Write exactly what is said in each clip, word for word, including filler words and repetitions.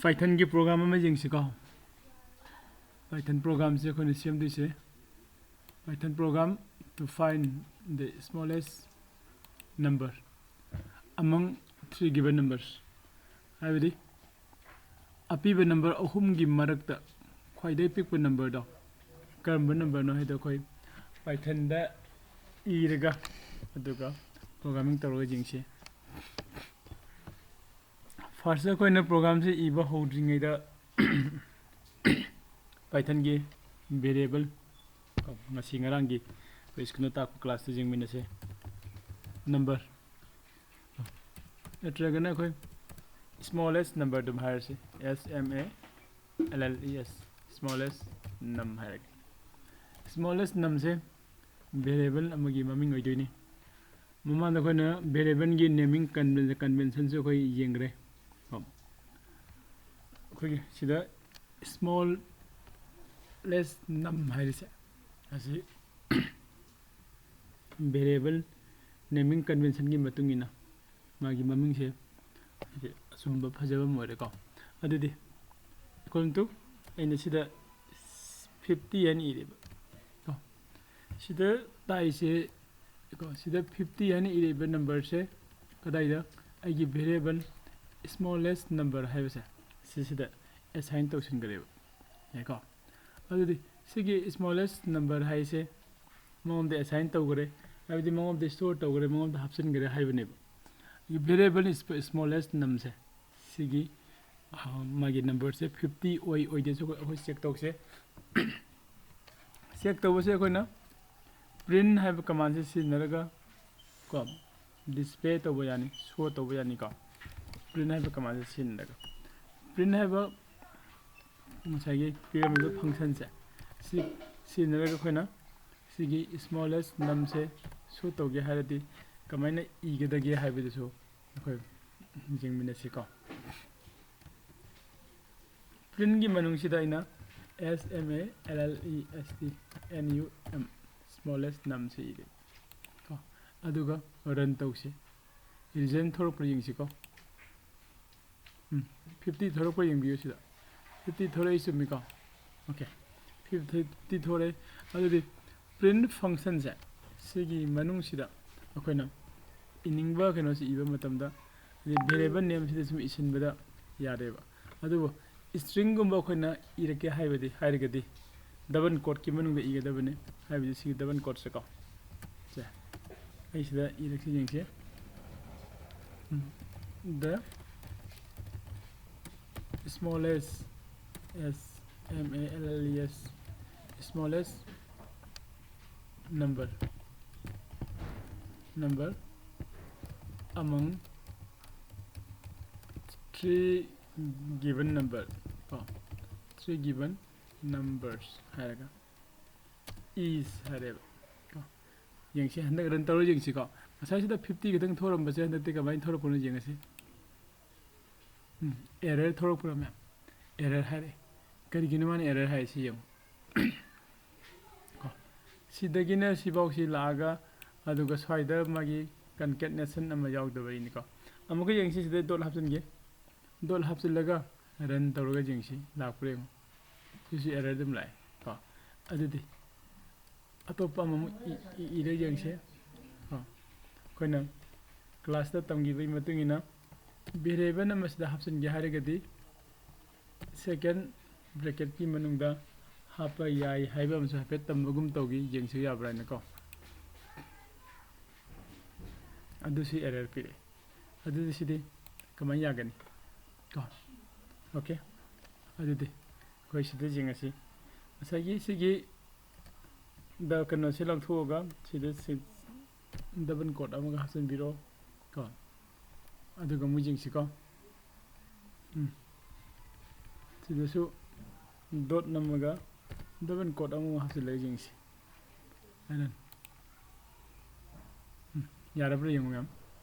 Pythonꯒꯤ program ꯑꯃ ꯌꯦꯡꯁꯤꯀꯣ꯫ Python programꯁꯦ ꯑꯩꯈꯣꯏꯅ ꯁꯦꯝꯗꯣꯏꯁꯦ, Python program to find the smallest number among three given numbers, ꯍꯥꯏꯕꯗꯤ ꯑꯄꯤꯕ number ꯑꯍꯨꯝꯒꯤ ꯃꯔꯛꯇ ꯈ꯭ꯋꯥꯏꯗꯒꯤ ꯄꯤꯛꯄ numberꯗꯣ ꯀꯔꯝꯕ numberꯅꯣ ꯍꯥꯏꯗꯣ ꯑꯩꯈꯣꯏ Pythonꯗ ꯏꯔꯒ ꯑꯗꯨꯒ programming ꯇꯧꯔꯒ ꯌꯦꯡꯁꯤ꯫ First ꯑꯩꯈꯣꯏꯅ programꯁꯦ ꯏꯕ ꯍꯧꯗ꯭ꯔꯤꯉꯩꯗ Pythonꯒꯤ variable, ꯉꯁꯤ ꯉꯔꯥꯡꯒꯤ ꯑꯩꯈꯣꯏ ꯁ꯭ꯀꯨꯜꯗ ꯇꯥꯛꯄ classꯇ ꯌꯦꯡꯃꯤꯟꯅꯁꯦ꯫ Number ꯅꯠꯇ꯭ꯔꯒꯅ ꯑꯩꯈꯣꯏ smallest number ꯑꯗꯨꯝ ꯍꯥꯏꯔꯁꯤ, S M A L L E S, smallest num ꯍꯥꯏꯔꯒꯦ꯫ Smallest numꯁꯦ variable ꯑꯃꯒꯤ ꯃꯃꯤꯡ ꯑꯣꯏꯗꯣꯏꯅꯤ꯫ ꯃꯃꯥꯡꯗ ꯑꯩꯈꯣꯏꯅ variableꯒꯤ naming conven-, conventionꯁꯨ ꯑꯩꯈꯣꯏ ꯌꯦꯡꯈ꯭ꯔꯦ꯫ ꯀꯣ, ꯑꯩꯈꯣꯏꯒꯤ ꯁꯤꯗ smallest num ꯍꯥꯏꯔꯤꯁꯦ ꯑꯁꯤ variable naming conventionꯒꯤ ꯃꯇꯨꯡ ꯏꯟꯅ ꯃꯥꯒꯤ ꯃꯃꯤꯡꯁꯦ ꯍꯥꯏꯗꯤ ꯑꯆꯨꯝꯕ ꯐꯖꯕ ꯑꯃ ꯑꯣꯏꯔꯦꯀꯣ꯫ ꯑꯗꯨꯗꯤ equal to ꯑꯩꯅ ꯁꯤꯗ fifty ꯍꯥꯏꯅ ꯏꯔꯦꯕ ꯀꯣ꯫ ꯁꯤꯗ ꯇꯥꯛꯏꯁꯦ ꯀꯣ, ꯁꯤꯗ fifty ꯍꯥꯏꯅ ꯏꯔꯤꯕ numberꯁꯦ ꯀꯗꯥꯏꯗ? ꯑꯩꯒꯤ variable smallest number ꯍꯥꯏꯕꯁꯦ ꯁꯤꯁꯤꯗ assign ꯇꯧꯁꯤꯟꯈ꯭ꯔꯦꯕ꯫ ꯌꯥꯏꯀꯣ? ꯑꯗꯨꯗꯤ ꯁꯤꯒꯤ smallest number ꯍꯥꯏꯁꯦ ꯃꯉꯣꯟꯗ assign ꯇꯧꯈ꯭ꯔꯦ, ꯍꯥꯏꯕꯗꯤ ꯃꯉꯣꯟꯗ store ꯇꯧꯈ꯭ꯔꯦ, ꯃꯉꯣꯟꯗ ꯍꯥꯞꯆꯤꯟꯈ꯭ꯔꯦ ꯍꯥꯏꯕꯅꯦꯕ꯫ Variable smallest numꯁꯦ ꯁꯤꯒꯤ, ꯑ, ꯃꯥꯒꯤ numberꯁꯦ fifty ꯑꯣꯏ ꯑꯣꯏꯗꯦꯁꯨ ꯑꯩꯈꯣꯏ check ꯇꯧꯁꯦ꯫ Check ꯇꯧꯕꯁꯦ ꯑꯩꯈꯣꯏꯅ print ꯍꯥꯏꯕ commandꯁꯦ ꯁꯤꯖꯤꯟꯅꯔꯒ ꯀꯣ display ꯇꯧꯕ ꯌꯥꯅꯤ, show ꯇꯧꯕ ꯌꯥꯅꯤꯀꯣ꯫ Print ꯍꯥꯏꯕ commandꯁꯦ ꯁꯤꯖꯤꯟꯅꯔꯒ, print ꯍꯥꯏꯕ ꯉꯁꯥꯏꯒꯤ ꯄꯤꯔꯝꯃꯤꯕ functionꯁꯦ ꯁꯤ ꯁꯤꯖꯤꯟꯅꯔꯒ ꯑꯩꯈꯣꯏꯅ ꯁꯤꯒꯤ smallest numꯁꯦ show ꯇꯧꯒꯦ ꯍꯥꯏꯔꯗꯤ ꯀꯃꯥꯏꯅ ꯏꯒꯗꯒꯦ ꯍꯥꯏꯕꯗꯨꯁꯨ ꯑꯩꯈꯣꯏ ꯌꯦꯡꯃꯤꯟꯅꯁꯤꯀꯣ꯫ Printꯒꯤ ꯃꯅꯨꯡꯁꯤꯗ ꯑꯩꯅ S M A L L E S T N U M, smallest numꯁꯦ ꯏꯔꯦ ꯀꯣ꯫ ꯑꯗꯨꯒ run ꯇꯧꯁꯤ꯫ Result ꯊꯣꯛꯂꯛꯄ꯭ꯔꯥ ꯌꯦꯡꯁꯤꯀꯣ꯫ ꯎꯝ, ꯐꯤꯐꯇꯤ ꯊꯣꯔꯛꯄ꯭ꯔꯥ ꯌꯦꯡꯕꯤꯌꯨ ꯁꯤꯗ꯫ ꯐꯤꯐꯇꯤ ꯊꯣꯔꯛꯏ, ꯆꯨꯝꯃꯤꯀꯣ? ꯑꯣꯀꯦ, ꯐꯤꯐꯇꯤ ꯊꯣꯔꯛꯑꯦ꯫ ꯑꯗꯨꯗꯤ print functionꯁꯦ ꯁꯤꯒꯤ ꯃꯅꯨꯡꯁꯤꯗ ꯑꯩꯈꯣꯏꯅ ꯏꯅꯤꯡꯕ ꯀꯩꯅꯣꯁꯤ ꯏꯕ ꯃꯇꯝꯗ, ꯍꯥꯏꯗꯤ variable nameꯁꯤꯗ ꯁꯨꯝ ꯏꯁꯤꯟꯕꯗ ꯌꯥꯔꯦꯕ꯫ ꯑꯗꯨꯕꯨ stringꯒꯨꯝꯕ ꯑꯩꯈꯣꯏꯅ ꯏꯔꯛꯀꯦ ꯍꯥꯏꯕꯗꯤ, ꯍꯥꯏꯔꯒꯗꯤ double quoteꯀꯤ ꯃꯅꯨꯡꯗ ꯏꯒꯗꯕꯅꯤ꯫ ꯍꯥꯏꯕꯗꯤ ꯁꯤꯒꯤ double quotesꯁꯦꯀꯣ, ꯁꯦ ꯑꯩ ꯁꯤꯗ ꯏꯔꯛꯁꯤ ꯌꯦꯡꯁꯤ꯫ ꯎꯝ, the smallest, S M A L L E S, smallest number, number among three given number ꯀꯣ, three given numbers ꯍꯥꯏꯔꯒ is ꯍꯥꯏꯔꯦꯕ ꯀꯣ꯫ ꯌꯦꯡꯁꯤ, ꯍꯟꯗꯛ run ꯇꯧꯔ ꯌꯦꯡꯁꯤꯀꯣ꯫ ꯉꯁꯥꯏꯁꯤꯗ fifty ꯈꯛꯇꯪ ꯊꯣꯔꯝꯕꯁꯦ ꯍꯟꯗꯛꯇꯤ ꯀꯃꯥꯏꯅ ꯊꯣꯔꯛꯄꯅꯣ ꯌꯦꯡꯉꯁꯤ꯫ ꯎꯝ, error ꯊꯣꯔꯛꯄ꯭ꯔꯥ ꯃꯌꯥꯝ? Error ꯍꯥꯏꯔꯛꯑꯦ꯫ ꯀꯔꯤꯒꯤꯅꯣ ꯃꯥꯅ error ꯍꯥꯏꯔꯤꯁꯤ ꯌꯦꯡꯉꯨ꯫ ꯀꯣ, ꯁꯤꯗꯒꯤꯅ ꯁꯤꯐꯥꯎꯁꯤ ꯂꯥꯛꯑꯒ, ꯑꯗꯨꯒ ꯁ꯭ꯋꯥꯏꯗ ꯃꯥꯒꯤ concatenation ꯑꯃ ꯌꯥꯎꯗꯕꯩꯅꯤꯀꯣ꯫ ꯑꯃꯨꯛꯀ ꯌꯦꯡꯁꯤ, ꯁꯤꯗ dot ꯍꯥꯞꯆꯤꯟꯒꯦ꯫ Dot ꯍꯥꯞꯆꯤꯜꯂꯒ run ꯇꯧꯔꯒ ꯌꯦꯡꯁꯤ, ꯂꯥꯛꯄ꯭ꯔꯥ ꯌꯦꯡꯉꯨ꯫ ꯁꯤꯁꯨ error ꯑꯗꯨꯝ ꯂꯥꯛꯑꯦ ꯀꯣ꯫ ꯑꯗꯨꯗꯤ ꯑꯇꯣꯞꯄ ꯑꯃꯃꯨꯛ ꯏ-, ꯏ-, ꯏꯔ ꯌꯦꯡꯁꯦ꯫ ꯀꯣ, ꯑꯩꯈꯣꯏꯅ classꯇ ꯇꯝꯈꯤꯕꯒꯤ ꯃꯇꯨꯡ ꯏꯟꯅ variable ꯑꯃ ꯁꯤꯗ ꯍꯥꯞꯆꯤꯟꯒꯦ ꯍꯥꯏꯔꯒꯗꯤ, second bracketꯀꯤ ꯃꯅꯨꯡꯗ ꯍꯥꯞꯄ ꯌꯥꯏ ꯍꯥꯏꯕ ꯑꯃꯁꯨ ꯍꯥꯏꯐꯦꯠ ꯇꯝꯕꯒꯨꯝ ꯇꯧꯈꯤ, ꯌꯦꯡꯁꯤ ꯌꯥꯕ꯭ꯔꯥ ꯍꯥꯏꯅꯀꯣ꯫ ꯑꯗꯨꯁꯨ error ꯄꯤꯔꯛꯑꯦ꯫ ꯑꯗꯨꯗꯤ ꯁꯤꯗꯤ ꯀꯃꯥꯏꯅ ꯌꯥꯒꯅꯤ? ꯀꯣ, ꯑꯣꯀꯦ, ꯑꯗꯨꯗꯤ ꯑꯩꯈꯣꯏ ꯁꯤꯗ ꯌꯦꯡꯉꯁꯤ꯫ ꯉꯁꯥꯏꯒꯤ ꯁꯤꯒꯤ ꯗ ꯀꯩꯅꯣꯁꯤ ꯂꯧꯊꯣꯛꯑꯒ ꯁꯤꯗ ꯁꯤ double quote ꯑꯃꯒ ꯍꯥꯞꯆꯤꯟꯕꯤꯔꯣ ꯀꯣ꯫ ꯑꯗꯨꯒ ꯑꯃꯨꯛ ꯌꯦꯡꯁꯤꯀꯣ꯫ ꯎꯝ, ꯁꯤꯗꯁꯨ dot ꯅꯝꯃꯒ double quote ꯑꯃꯃꯨꯛ ꯍꯥꯞꯆꯤꯜꯂꯒ ꯌꯦꯡꯁꯤ꯫ ꯑꯗꯨꯅ, ꯎꯝ, ꯌꯥꯔꯕ꯭ꯔꯥ ꯌꯦꯡꯉꯨ ꯃꯌꯥꯝ꯫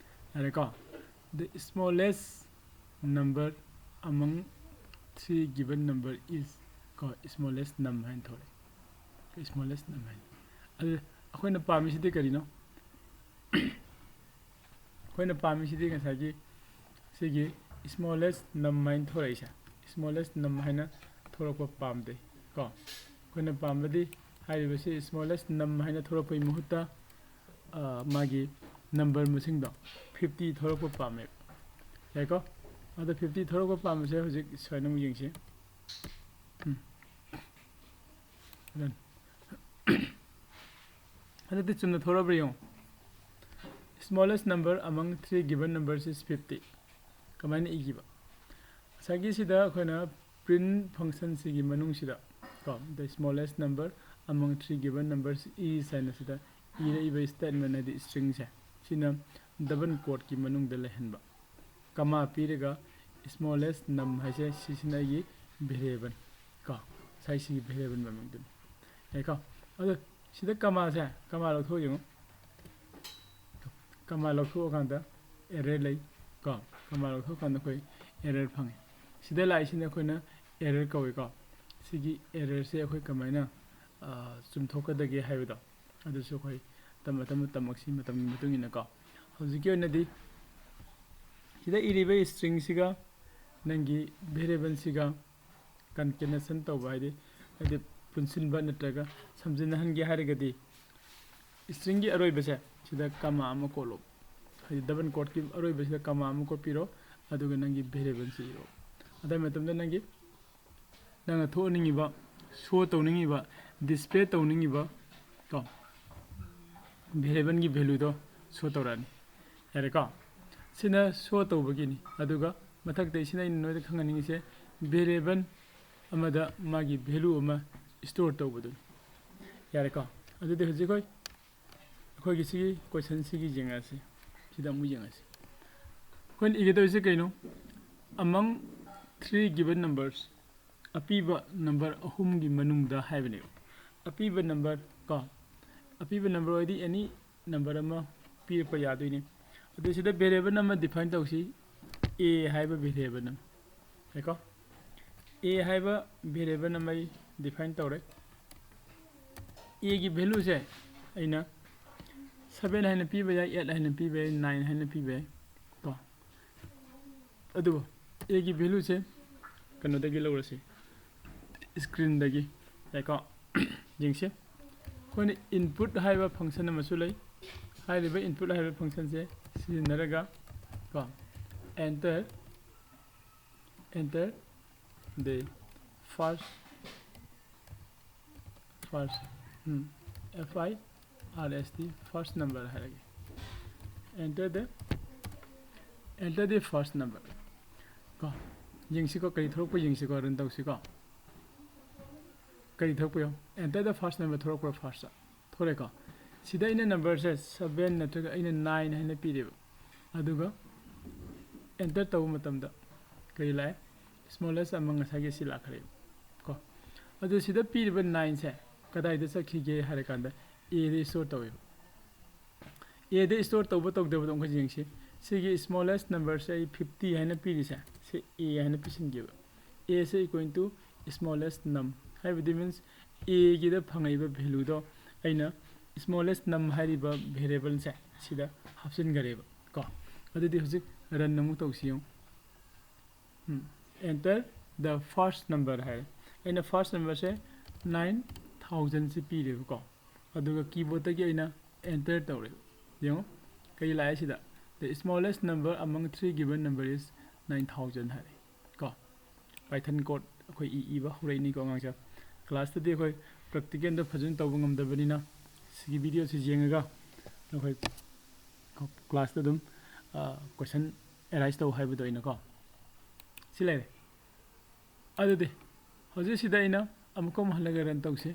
ꯌꯥꯔꯦꯀꯣ? The smallest number among three given number is, ꯀꯣ, smallest num ꯍꯥꯏꯅ ꯊꯣꯛꯂꯛꯑꯦ꯫ Smallest num ꯍꯥꯏꯅ꯫ ꯑꯗꯨ ꯑꯩꯈꯣꯏꯅ ꯄꯥꯝꯃꯤꯁꯤꯗꯤ ꯀꯔꯤꯅꯣ? ꯑꯩꯈꯣꯏꯅ ꯄꯥꯝꯃꯤꯁꯤꯗꯤ ꯉꯁꯥꯏꯒꯤ ꯁꯤꯒꯤ smallest num ꯍꯥꯏꯅ ꯊꯣꯔꯛꯏꯁꯦ, smallest num ꯍꯥꯏꯅ ꯊꯣꯔꯛꯄ ꯄꯥꯝꯗꯦ ꯀꯣ꯫ ꯑꯩꯈꯣꯏꯅ ꯄꯥꯝꯕꯗꯤ ꯍꯥꯏꯔꯤꯕꯁꯤ smallest num ꯍꯥꯏꯅ ꯊꯣꯔꯛꯄꯒꯤ ꯃꯍꯨꯠꯇ ꯃꯥꯒꯤ number ꯃꯁꯤꯡꯗꯣ fifty ꯊꯣꯔꯛꯄ ꯄꯥꯝꯃꯦꯕ꯫ ꯌꯥꯏꯀꯣ? ꯑꯗꯣ fifty ꯊꯣꯔꯛꯄ ꯄꯥꯝꯕꯁꯦ ꯍꯧꯖꯤꯛ ꯁꯨꯃꯥꯏꯅ ꯑꯃꯨꯛ ꯌꯦꯡꯁꯤ꯫ ꯎꯝ꯫ Done꯫ ꯍꯟꯗꯛꯇꯤ ꯆꯨꯝꯅ ꯊꯣꯔꯛꯑꯕ꯭ꯔꯥ ꯌꯦꯡꯉꯣ꯫ Smallest number among three given numbers is fifty꯫ ꯀꯃꯥꯏꯅ ꯏꯈꯤꯕ? ꯉꯁꯥꯏꯒꯤ ꯁꯤꯗ ꯑꯩꯈꯣꯏꯅ print function ꯁꯤꯒꯤ ꯃꯅꯨꯡꯁꯤꯗ ꯀꯣ, the smallest number among three given numbers is ꯍꯥꯏꯅ ꯁꯤꯗ ꯏꯔꯛꯏꯕ statement ꯍꯥꯏꯗꯤ string ꯁꯦ, ꯁꯤꯅ double quote ꯀꯤ ꯃꯅꯨꯡꯗ ꯂꯩꯍꯟꯕ꯫ Comma ꯄꯤꯔꯒ smallest num ꯍꯥꯏꯁꯦ ꯁꯤꯁꯤꯅ ꯑꯩꯒꯤ variable ꯀꯣ, ꯉꯁꯥꯏ ꯁꯤꯒꯤ variable ꯃꯃꯤꯡꯗꯨꯅꯤ꯫ ꯌꯥꯏꯀꯣ? ꯑꯗꯣ ꯁꯤꯗ comma ꯁꯦ, comma ꯂꯧꯊꯣꯛꯑ ꯌꯦꯡꯉꯨ꯫ Comma ꯂꯧꯊꯣꯛꯑꯀꯥꯟꯗ error ꯂꯩ ꯀꯣ꯫ Comma ꯂꯧꯊꯣꯛꯑꯀꯥꯟꯗ ꯑꯩꯈꯣꯏ error ꯐꯪꯉꯦ꯫ ꯁꯤꯗ ꯂꯥꯛꯏꯁꯤꯅ ꯑꯩꯈꯣꯏꯅ error ꯀꯧꯏꯀꯣ꯫ ꯁꯤꯒꯤ error ꯁꯦ ꯑꯩꯈꯣꯏ ꯀꯃꯥꯏꯅ, ꯑ, ꯆꯨꯝꯊꯣꯛꯀꯗꯒꯦ ꯍꯥꯏꯕꯗꯣ ꯑꯗꯨꯁꯨ ꯑꯩꯈꯣꯏ ꯇꯞꯅ ꯇꯞꯅ ꯇꯝꯃꯛꯁꯤ ꯃꯇꯝꯒꯤ ꯃꯇꯨꯡ ꯏꯟꯅꯀꯣ꯫ ꯍꯧꯖꯤꯛꯀꯤ ꯑꯣꯏꯅꯗꯤ ꯁꯤꯗ ꯏꯔꯤꯕ string ꯁꯤꯒ ꯅꯪꯒꯤ variable ꯁꯤꯒ concatenation ꯇꯧꯕ, ꯍꯥꯏꯗꯤ, ꯍꯥꯏꯗꯤ ꯄꯨꯟꯁꯤꯟꯕ ꯅꯠꯇ꯭ꯔꯒ ꯁꯝꯖꯤꯟꯅꯍꯟꯒꯦ ꯍꯥꯏꯔꯒꯗꯤ string ꯒꯤ ꯑꯔꯣꯏꯕꯁꯦ ꯁꯤꯗ comma ꯑꯃ ꯀꯣꯠꯂꯣ꯫ ꯍꯥꯏꯗꯤ double quote ꯀꯤ ꯑꯔꯣꯏꯕꯁꯤꯗ comma ꯑꯃ ꯀꯣꯠꯄꯤꯔꯣ, ꯑꯗꯨꯒ ꯅꯪꯒꯤ variable ꯁꯤ ꯏꯔꯣ꯫ ꯑꯗꯨꯒꯤ ꯃꯇꯝꯗ ꯅꯪꯒꯤ, ꯅꯪꯅ ꯊꯣꯛꯍꯟꯅꯤꯡꯉꯤꯕ, show ꯇꯧꯅꯤꯡꯉꯤꯕ, display ꯇꯧꯅꯤꯡꯉꯤꯕ ꯀꯣ, variable ꯒꯤ value ꯗꯣ show ꯇꯧꯔꯛꯑꯅꯤ꯫ ꯌꯥꯔꯦꯀꯣ? ꯁꯤꯅ show ꯇꯧꯕꯒꯤꯅꯤ꯫ ꯑꯗꯨꯒ ꯃꯊꯛꯇ ꯁꯤꯅ ꯑꯩꯅ ꯅꯣꯏꯗ ꯈꯪꯍꯟꯅꯤꯡꯉꯤꯁꯦ, variable ꯑꯃꯗ ꯃꯥꯒꯤ value ꯑꯃ store ꯇꯧꯕꯗꯨꯅꯤ꯫ ꯌꯥꯔꯦꯀꯣ? ꯑꯗꯨꯗꯤ ꯍꯧꯖꯤꯛ ꯑꯩꯈꯣꯏ, ꯑꯩꯈꯣꯏꯒꯤ ꯁꯤꯒꯤ question ꯁꯤꯒꯤ ꯌꯦꯡꯉꯁꯤ꯫ ꯁꯤꯗ ꯑꯃꯨꯛ ꯌꯦꯡꯉꯁꯤ꯫ ꯑꯩꯈꯣꯏꯅ ꯏꯒꯗꯧꯔꯤꯁꯦ ꯀꯩꯅꯣ? Among three given numbers, ꯑꯄꯤꯕ number ꯑꯍꯨꯝꯒꯤ ꯃꯅꯨꯡꯗ ꯍꯥꯏꯕꯅꯦꯕ꯫ ꯑꯄꯤꯕ number ꯀꯣ, ꯑꯄꯤꯕ number ꯑꯣꯏꯔꯗꯤ any number ꯑꯃ ꯄꯤꯔꯛꯄ ꯌꯥꯗꯣꯏꯅꯤ꯫ ꯑꯗꯨ ꯁꯤꯗ variable ꯑꯃ define ꯇꯧꯁꯤ, a ꯍꯥꯏꯕ variable ꯑꯃ꯫ ꯌꯥꯏꯀꯣ? A ꯍꯥꯏꯕ variable ꯑꯃ ꯑꯩ define ꯇꯧꯔꯦ꯫ A ꯒꯤ value ꯁꯦ ꯑꯩꯅ seven ꯍꯥꯏꯅ ꯄꯤꯕ ꯌꯥꯏ, eight ꯍꯥꯏꯅ ꯄꯤꯕ ꯌꯥꯏ, nine ꯍꯥꯏꯅ ꯄꯤꯕ ꯌꯥꯏ ꯀꯣ꯫ ꯑꯗꯨꯕꯨ ꯑꯦꯒꯤ ꯚꯦꯂꯨꯁꯦ ꯀꯩꯅꯣꯗꯒꯤ ꯂꯧꯔꯁꯤ, ꯁ꯭ꯀ꯭ꯔꯤꯟꯗꯒꯤ꯫ ꯌꯥꯏꯀꯣ? ꯌꯦꯡꯁꯤ꯫ ꯑꯩꯈꯣꯏꯅ ꯏꯟꯄꯨꯠ ꯍꯥꯏꯕ ꯐꯪꯁꯟ ꯑꯃꯁꯨ ꯂꯩ꯫ ꯍꯥꯏꯔꯤꯕ ꯏꯟꯄꯨꯠ ꯍꯥꯏꯕ ꯐꯪꯁꯟꯁꯦ ꯁꯤꯖꯤꯟꯅꯔꯒ ꯀꯣ, enter, enter the first, first, um, F I R S T, first number ꯍꯥꯏꯔꯒꯦ꯫ Enter the, enter the first number꯫ ꯀꯣ, ꯌꯦꯡꯁꯤꯀꯣ, ꯀꯔꯤ ꯊꯣꯛꯂꯛꯄ ꯌꯦꯡꯁꯤꯀꯣ, run ꯇꯧꯁꯤꯀꯣ꯫ ꯀꯔꯤ ꯊꯣꯛꯂꯛꯄ ꯌꯦꯡꯉꯣ꯫ Enter the first number ꯊꯣꯛꯂꯛꯄ꯭ꯔꯥ? First ꯊꯣꯛꯂꯛꯑꯦꯀꯣ꯫ ꯁꯤꯗ ꯑꯩꯅ ꯅꯝꯕꯔꯁꯦ seven ꯅꯠꯇ꯭ꯔꯒ ꯑꯩꯅ nine ꯍꯥꯏꯅ ꯄꯤꯔꯦꯕ꯫ ꯑꯗꯨꯒ enter ꯇꯧꯕ ꯃꯇꯝꯗ ꯀꯔꯤ ꯂꯥꯛꯑꯦ? Smallest ꯑꯃ ꯉꯁꯥꯏꯒꯤ ꯁꯤ ꯂꯥꯛꯈ꯭ꯔꯦꯕ ꯀꯣ꯫ ꯑꯗꯨ ꯁꯤꯗ ꯄꯤꯔꯤꯕ nineꯁꯦ ꯀꯗꯥꯏꯗ ꯆꯠꯈꯤꯒꯦ ꯍꯥꯏꯔꯀꯥꯟꯗ Aꯗ store ꯇꯧꯋꯦꯕ꯫ Aꯗ store ꯇꯧꯕ ꯇꯧꯗꯕꯗꯣ ꯑꯃꯨꯛꯀ ꯌꯦꯡꯁꯤ꯫ ꯁꯤꯒꯤ smallest numberꯁꯦ ꯑꯩ fifty ꯍꯥꯏꯅ ꯄꯤꯔꯤꯁꯦ, ꯁꯤ A ꯍꯥꯏꯅ ꯄꯤꯁꯤꯟꯈꯤꯕ꯫ Aꯁꯦ equal to smallest num, ꯍꯥꯏꯕꯗꯤ means Aꯒꯤꯗ ꯐꯪꯉꯛꯏꯕ valueꯗꯣ ꯑꯩꯅ smallest num ꯍꯥꯏꯔꯤꯕ variableꯁꯦ ꯁꯤꯗ ꯍꯥꯞꯆꯤꯟꯈꯔꯦꯕ ꯀꯣ꯫ ꯑꯗꯨꯗꯤ ꯍꯧꯖꯤꯛ run ꯑꯃꯨꯛ ꯇꯧꯁꯤ ꯌꯦꯡꯉꯨ꯫ ꯎꯝ, enter the first number ꯍꯥꯏꯔꯦ꯫ ꯑꯩꯅ first numberꯁꯦ nine thousandꯁꯦ ꯄꯤꯔꯦꯕꯀꯣ꯫ ꯑꯗꯨꯒ keyboardꯇꯒꯤ ꯑꯩꯅ enter ꯇꯧꯔꯦ꯫ ꯌꯦꯡꯉꯣ, ꯀꯔꯤ ꯂꯥꯛꯑꯦ ꯁꯤꯗ? The smallest number among three given number is nine thousand ꯍꯥꯏꯔꯦ ꯀꯣ꯫ Python code ꯑꯩꯈꯣꯏ ꯏ ꯏꯕ ꯍꯧꯔꯛꯏꯅꯤꯀꯣ ꯑꯉꯥꯡꯁꯦ꯫ Classꯇꯗꯤ ꯑꯩꯈꯣꯏ practicalꯗ ꯐꯖꯅ ꯇꯧꯕ ꯉꯝꯗꯕꯅꯤꯅ ꯁꯤꯒꯤ videoꯁꯤ ꯌꯦꯡꯉꯒ ꯅꯈꯣꯏ classꯇ ꯑꯗꯨꯝ, ꯑ, question arise ꯇꯧ ꯍꯥꯏꯕꯗꯣ ꯑꯩꯅꯀꯣ꯫ ꯁꯤ ꯂꯩꯔꯦ꯫ ꯑꯗꯨꯗꯤ ꯍꯧꯖꯤꯛ ꯁꯤꯗ ꯑꯩꯅ ꯑꯃꯨꯛꯀ ꯑꯃꯨꯛ ꯍꯜꯂꯒ run ꯇꯧꯁꯤ꯫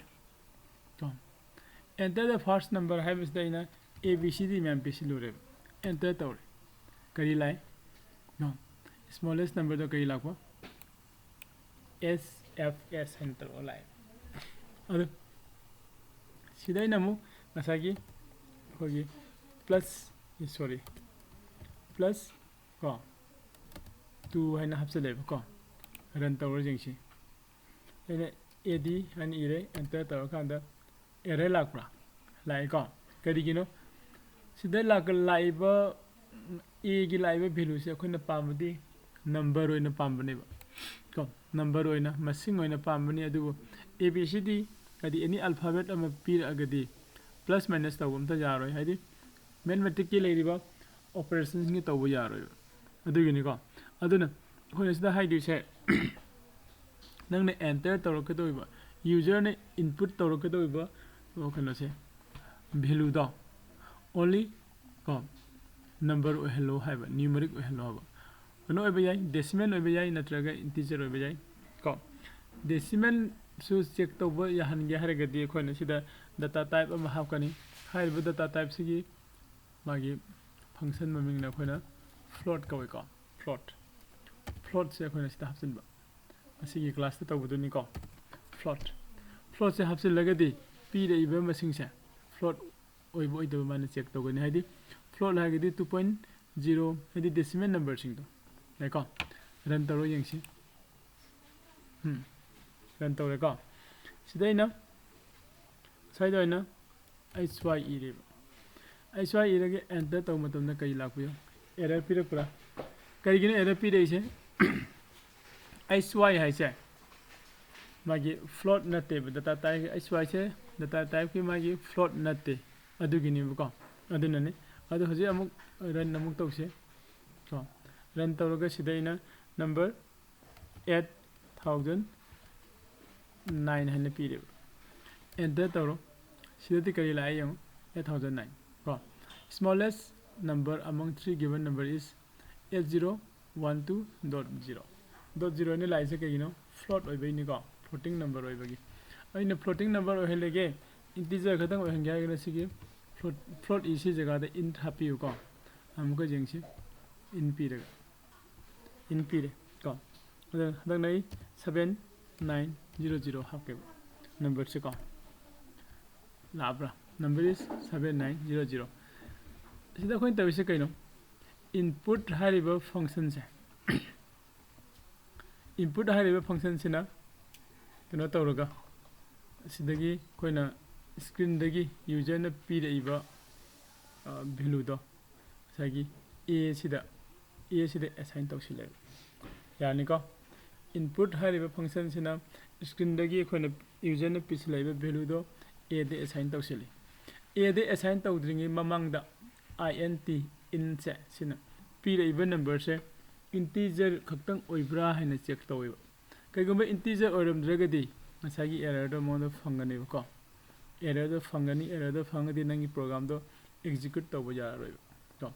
ꯀꯣ, enter the first number ꯍꯥꯏꯕꯁꯤꯗ ꯑꯩꯅ A B C D ꯃꯌꯥꯝ ꯄꯤꯁꯤꯜꯂꯨꯔꯦꯕ꯫ Enter ꯇꯧꯔꯦ꯫ ꯀꯔꯤ ꯂꯥꯛꯏ? ꯀꯣ, smallest numberꯗꯣ ꯀꯔꯤ ꯂꯥꯛꯄ? S F S ꯍꯥꯏꯅ ꯇꯧꯔꯒ ꯂꯥꯛꯑꯦ꯫ ꯑꯗꯨ ꯁꯤꯗ ꯑꯩꯅ ꯑꯃꯨꯛ ꯉꯁꯥꯏꯒꯤ ꯑꯩꯈꯣꯏꯒꯤ plus, sorry, plus ꯀꯣ, two ꯍꯥꯏꯅ ꯍꯥꯞꯆꯜꯂꯦꯕꯀꯣ꯫ Run ꯇꯧꯔ ꯌꯦꯡꯁꯤ꯫ ꯑꯩꯅ A D ꯍꯥꯏꯅ ꯏꯔꯦ, enter ꯇꯧꯔꯀꯥꯟꯗ error ꯂꯥꯛꯄ꯭ꯔꯥ? ꯂꯥꯛꯑꯦꯀꯣ꯫ ꯀꯔꯤꯒꯤꯅꯣ? ꯁꯤꯗ ꯂꯥꯛ-, ꯂꯥꯛꯏꯕ, Aꯒꯤ ꯂꯥꯛꯏꯕ valueꯁꯦ ꯑꯩꯈꯣꯏꯅ ꯄꯥꯝꯕꯗꯤ ꯅꯝꯕꯔ ꯑꯣꯏꯅ ꯄꯥꯝꯕꯅꯦꯕ꯫ ꯀꯣ, ꯅꯝꯕꯔ ꯑꯣꯏꯅ, ꯃꯁꯤꯡ ꯑꯣꯏꯅ ꯄꯥꯝꯕꯅꯤ꯫ ꯑꯗꯨꯕꯨ A B C D ꯍꯥꯏꯗꯤ any alphabet ꯑꯃ ꯄꯤꯔꯛꯑꯒꯗꯤ plus minus ꯇꯧꯕ ꯑꯝꯇ ꯌꯥꯔꯣꯏ, ꯍꯥꯏꯗꯤ mathematicꯀꯤ ꯂꯩꯔꯤꯕ operationsꯒꯤ ꯇꯧꯕ ꯌꯥꯔꯣꯏꯕ꯫ ꯑꯗꯨꯒꯤꯅꯤꯀꯣ꯫ ꯑꯗꯨꯅ ꯑꯩꯈꯣꯏꯅ ꯁꯤꯗ ꯍꯥꯏꯗꯣꯏꯁꯦ, ꯅꯪꯅ enter ꯇꯧꯔꯛꯀꯗꯧꯔꯤꯕ, userꯅ input ꯇꯧꯔꯛꯀꯗꯧꯔꯤꯕ, ꯑꯣ, ꯀꯩꯅꯣꯁꯦ, valueꯗꯣ only, ꯀꯣ, number ꯑꯣꯏꯍꯜꯂꯣ ꯍꯥꯏꯕ, numeric ꯑꯣꯏꯍꯜꯂꯣ ꯍꯥꯏꯕ꯫ ꯀꯩꯅꯣ ꯑꯣꯏꯕ ꯌꯥꯏ, decimal ꯑꯣꯏꯕ ꯌꯥꯏ, ꯅꯠꯇ꯭ꯔꯒ integer ꯑꯣꯏꯕ ꯌꯥꯏ꯫ ꯀꯣ, decimalꯁꯨ check ꯇꯧꯕ ꯌꯥꯍꯟꯒꯦ ꯍꯥꯏꯔꯒꯗꯤ ꯑꯩꯈꯣꯏꯅ ꯁꯤꯗ data type ꯑꯃ ꯍꯥꯞꯀꯅꯤ꯫ ꯍꯥꯏꯔꯤꯕ data typeꯁꯤꯒꯤ ꯃꯥꯒꯤ function ꯃꯃꯤꯡꯅ ꯑꯩꯈꯣꯏꯅ float ꯀꯧꯏꯀꯣ꯫ Float, floatꯁꯦ ꯑꯩꯈꯣꯏꯅ ꯁꯤꯗ ꯍꯥꯞꯆꯤꯟꯕ, ꯃꯁꯤꯒꯤ classꯇ ꯇꯧꯕꯗꯨꯅꯤꯀꯣ꯫ Float, floatꯁꯦ ꯍꯥꯞꯆꯤꯜꯂꯒꯗꯤ ꯄꯤꯔꯛꯏꯕ ꯃꯁꯤꯡꯁꯦ float ꯑꯣꯏꯕ ꯑꯣꯏꯗꯕ ꯃꯥꯅ check ꯇꯧꯒꯅꯤ꯫ ꯍꯥꯏꯗꯤ float ꯍꯥꯏꯔꯒꯗꯤ two point zero, ꯍꯥꯏꯗꯤ decimal numberꯁꯤꯡꯗꯣ ꯂꯩꯀꯣ꯫ Run ꯇꯧꯔ ꯌꯦꯡꯁꯤ꯫ ꯎꯝ, run ꯇꯧꯔꯦꯀꯣ꯫ ꯁꯤꯗ ꯑꯩꯅ ꯁ꯭ꯋꯥꯏꯗ ꯑꯣꯏꯅ H Y ꯏꯔꯦꯕ꯫ H Y ꯏꯔꯒ enter ꯇꯧꯕ ꯃꯇꯝꯗ ꯀꯔꯤ ꯂꯥꯛꯄꯤꯌꯨ? Error ꯄꯤꯔꯛꯄ꯭ꯔꯥ? ꯀꯔꯤꯒꯤꯅꯣ error ꯄꯤꯔꯛꯏꯁꯦ? H Y ꯍꯥꯏꯁꯦ ꯃꯥꯒꯤ float ꯅꯠꯇꯦꯕ, data type, H Y ꯁꯦ data typeꯀꯤ ꯃꯥꯒꯤ float ꯅꯠꯇꯦ, ꯑꯗꯨꯒꯤꯅꯦꯕꯀꯣ꯫ ꯑꯗꯨꯅꯅꯦ꯫ ꯑꯗꯣ ꯍꯧꯖꯤꯛ ꯑꯃꯨꯛ run ꯑꯃꯨꯛ ꯇꯧꯁꯦ꯫ ꯀꯣ, run ꯇꯧꯔꯒ ꯁꯤꯗ ꯑꯩꯅ number eight thousand nine ꯍꯥꯏꯅ ꯄꯤꯔꯦꯕ꯫ Enter ꯇꯧꯔꯣ꯫ ꯁꯤꯗꯗꯤ ꯀꯔꯤ ꯂꯥꯛꯑꯦ ꯌꯦꯡꯉꯣ, eight thousand nine꯫ ꯀꯣ, smallest number among three given number is eight zero one two dot zero꯫ Dot zero ꯅꯤ ꯂꯥꯛꯏꯁꯦ ꯀꯩꯒꯤꯅꯣ? Float ꯑꯣꯏꯕꯩꯅꯤꯀꯣ, floating number ꯑꯣꯏꯕꯒꯤ꯫ ꯑꯩꯅ floating number ꯑꯣꯏꯍꯜꯂꯒꯦ, integer ꯈꯛꯇꯪ ꯑꯣꯏꯍꯟꯒꯦ ꯍꯥꯏꯔꯒꯅ ꯁꯤꯒꯤ float, float ꯏ ꯁꯤ ꯖꯒꯥꯗ int ꯍꯥꯞꯄꯤꯌꯨꯀꯣ꯫ ꯑꯃꯨꯛꯀ ꯌꯦꯡꯁꯤ, int ꯄꯤꯔꯒ, int ꯄꯤꯔꯦ ꯀꯣ꯫ ꯑꯗ ꯍꯟꯗꯛꯅ ꯑꯩ seven nine zero zero ꯍꯥꯞꯀꯦꯕ numberꯁꯦ ꯀꯣ꯫ ꯂꯥꯛꯑꯕ꯭ꯔꯥ? Number is seven nine zero zero꯫ ꯁꯤꯗ ꯑꯩꯈꯣꯏꯅ ꯇꯧꯔꯤꯁꯦ ꯀꯩꯅꯣ? Input ꯍꯥꯏꯔꯤꯕ functionꯁꯦ, input ꯍꯥꯏꯔꯤꯕ functionꯁꯤꯅ ꯀꯩꯅꯣ ꯇꯧꯔꯒ, ꯁꯤꯗꯒꯤ ꯑꯩꯈꯣꯏꯅ screenꯗꯒꯤ userꯅ ꯄꯤꯔꯛꯏꯕ, ꯑ, valueꯗꯣ ꯉꯁꯥꯏꯒꯤ A ꯁꯤꯗ ꯑꯦꯁꯤꯗ ꯑꯦꯁꯥꯏꯟ ꯇꯧꯁꯤꯜꯂꯦꯕ꯫ ꯌꯥꯔꯅꯤꯀꯣ? ꯏꯟꯄꯨꯠ ꯍꯥꯏꯔꯤꯕ ꯐꯪꯁꯟꯁꯤꯅ ꯁ꯭ꯀ꯭ꯔꯤꯟꯗꯒꯤ ꯑꯩꯈꯣꯏꯅ ꯌꯨꯖꯔꯅ ꯄꯤꯁꯤꯜꯂꯛꯏꯕ ꯚꯦꯂꯨꯗꯣ ꯑꯦꯗ ꯑꯦꯁꯥꯏꯟ ꯇꯧꯁꯤꯜꯂꯤ꯫ ꯑꯦꯗ ꯑꯦꯁꯥꯏꯟ ꯇꯧꯗ꯭ꯔꯤꯉꯩ ꯃꯃꯥꯡꯗ ꯑꯥꯏ ꯑꯦꯟ ꯇꯤ, ꯏꯟꯁꯦ, ꯁꯤꯅ ꯄꯤꯔꯛꯏꯕ ꯅꯝꯕꯔꯁꯦ ꯏꯟꯇꯤꯖꯔ ꯈꯛꯇꯪ ꯑꯣꯏꯕ꯭ꯔꯥ ꯍꯥꯏꯅ ꯆꯦꯛ ꯇꯧꯋꯦꯕ꯫ ꯀꯩꯒꯨꯝꯕ ꯏꯟꯇꯤꯖꯔ ꯑꯣꯏꯔꯝꯗ꯭ꯔꯒꯗꯤ ꯉꯁꯥꯏꯒꯤ ꯑꯦꯔꯔꯗꯣ ꯃꯉꯣꯟꯗ ꯐꯪꯒꯅꯦꯕꯀꯣ꯫ ꯑꯦꯔꯔꯗꯣ ꯐꯪꯒꯅꯤ꯫ ꯑꯦꯔꯔꯗꯣ ꯐꯪꯉꯒꯗꯤ ꯅꯪꯒꯤ ꯄ꯭ꯔꯣꯒ꯭ꯔꯥꯝꯗꯣ ꯑꯦꯛꯖꯤꯀ꯭ꯌꯨꯠ ꯇꯧꯕ ꯌꯥꯔꯔꯣꯏꯕ꯫ ꯀꯣ,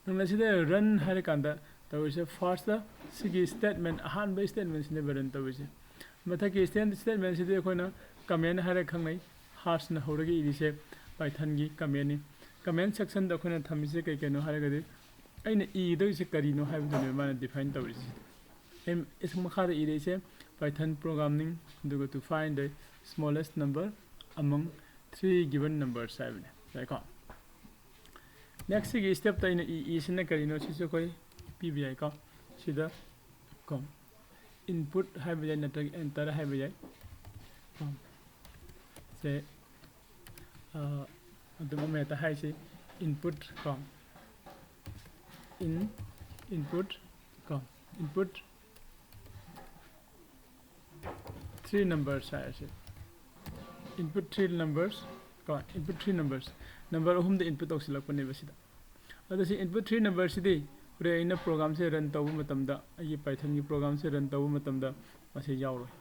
ꯅꯪꯅ ꯁꯤꯗ ꯔꯟ ꯍꯥꯏꯔꯀꯥꯟꯗ ꯇꯧꯔꯤꯁꯦ, ꯐꯥꯔꯁꯇ ꯁꯤꯒꯤ ꯁ꯭ꯇꯦꯠꯃꯦꯟ, ꯑꯍꯥꯟꯕ ꯁ꯭ꯇꯦꯠꯃꯦꯟꯁꯤꯅꯦꯕ ꯔꯟ ꯇꯧꯔꯤꯁꯦ꯫ ꯃꯊꯛꯀꯤ ꯁ꯭ꯇꯦꯠꯃꯦꯟꯁꯤꯗꯤ ꯑꯩꯈꯣꯏꯅ ꯀꯃꯦꯟ ꯍꯥꯏꯔꯒ ꯈꯪꯅꯩ꯫ ꯍꯥꯔꯁꯅ ꯍꯧꯔꯒ ꯏꯔꯤꯁꯦ ꯄꯥꯏꯊꯟꯒꯤ ꯀꯃꯦꯟꯅꯤ꯫ ꯀꯃꯦꯟ ꯁꯦꯛꯁꯟꯗ ꯑꯩꯈꯣꯏꯅ ꯊꯝꯃꯤꯁꯦ ꯀꯩ ꯀꯩꯅꯣ ꯍꯥꯏꯔꯒꯗꯤ, ꯑꯩꯅ ꯏꯒꯗꯧꯔꯤꯁꯦ ꯀꯔꯤꯅꯣ ꯍꯥꯏꯕꯗꯨꯅꯦꯕ ꯃꯥꯅ ꯗꯤꯐꯥꯏꯟ ꯇꯧꯔꯤꯁꯦ꯫ ꯑꯦꯝ ꯑꯦꯁ ꯃꯈꯥꯗ ꯏꯔꯛꯏꯁꯦ, Python programming, ꯑꯗꯨꯒ to find the smallest number among three given numbers ꯍꯥꯏꯕꯅꯦ, ꯌꯥꯏꯀꯣ? ꯅꯦꯛꯁ ꯁꯤꯒꯤ ꯁ꯭ꯇꯦꯞꯇ ꯑꯩꯅ ꯏ, ꯏꯁꯤꯅ ꯀꯔꯤꯅꯣ ꯁꯤꯁꯨ ꯑꯩꯈꯣꯏ ꯄꯤꯕ ꯌꯥꯏꯀꯣ꯫ ꯁꯤꯗ ꯀꯣ, ꯏꯟꯄꯨꯠ ꯍꯥꯏꯕ ꯌꯥꯏ ꯅꯠꯇ꯭ꯔꯒ ꯑꯦꯟꯇꯔ ꯍꯥꯏꯕ ꯌꯥꯏ꯫ ꯀꯣ, ꯁꯦ, ꯑ, ꯑꯗꯨꯝ ꯑꯃ ꯍꯦꯛꯇ ꯍꯥꯏꯁꯤ, ꯏꯟꯄꯨꯠ ꯀꯣ, ꯏꯟ, ꯏꯟꯄꯨꯠ ꯀꯣ, input three numbers ꯍꯥꯏꯔꯁꯤ꯫ Input three numbers ꯀꯣ, input three numbers, ꯅꯝꯕꯔ ꯑꯍꯨꯝꯗ ꯏꯟꯄꯨꯠ ꯇꯧꯁꯤꯜꯂꯛꯄꯅꯦꯕ ꯁꯤꯗ꯫ ꯑꯗꯣ ꯁꯤ ꯏꯟꯄꯨꯠ ꯊ꯭ꯔꯤ ꯅꯝꯕꯔꯁꯤꯗꯤ ꯍꯣꯔꯦꯟ ꯑꯩꯅ ꯄ꯭ꯔꯣꯒ꯭ꯔꯥꯝꯁꯦ ꯔꯟ ꯇꯧꯕ ꯃꯇꯝꯗ, ꯑꯩꯒꯤ ꯄꯥꯏꯊꯟꯒꯤ ꯄ꯭ꯔꯣꯒ꯭ꯔꯥꯝꯁꯦ ꯔꯟ ꯇꯧꯕ ꯃꯇꯝꯗ ꯃꯁꯤ ꯌꯥꯎꯔꯣꯏ꯫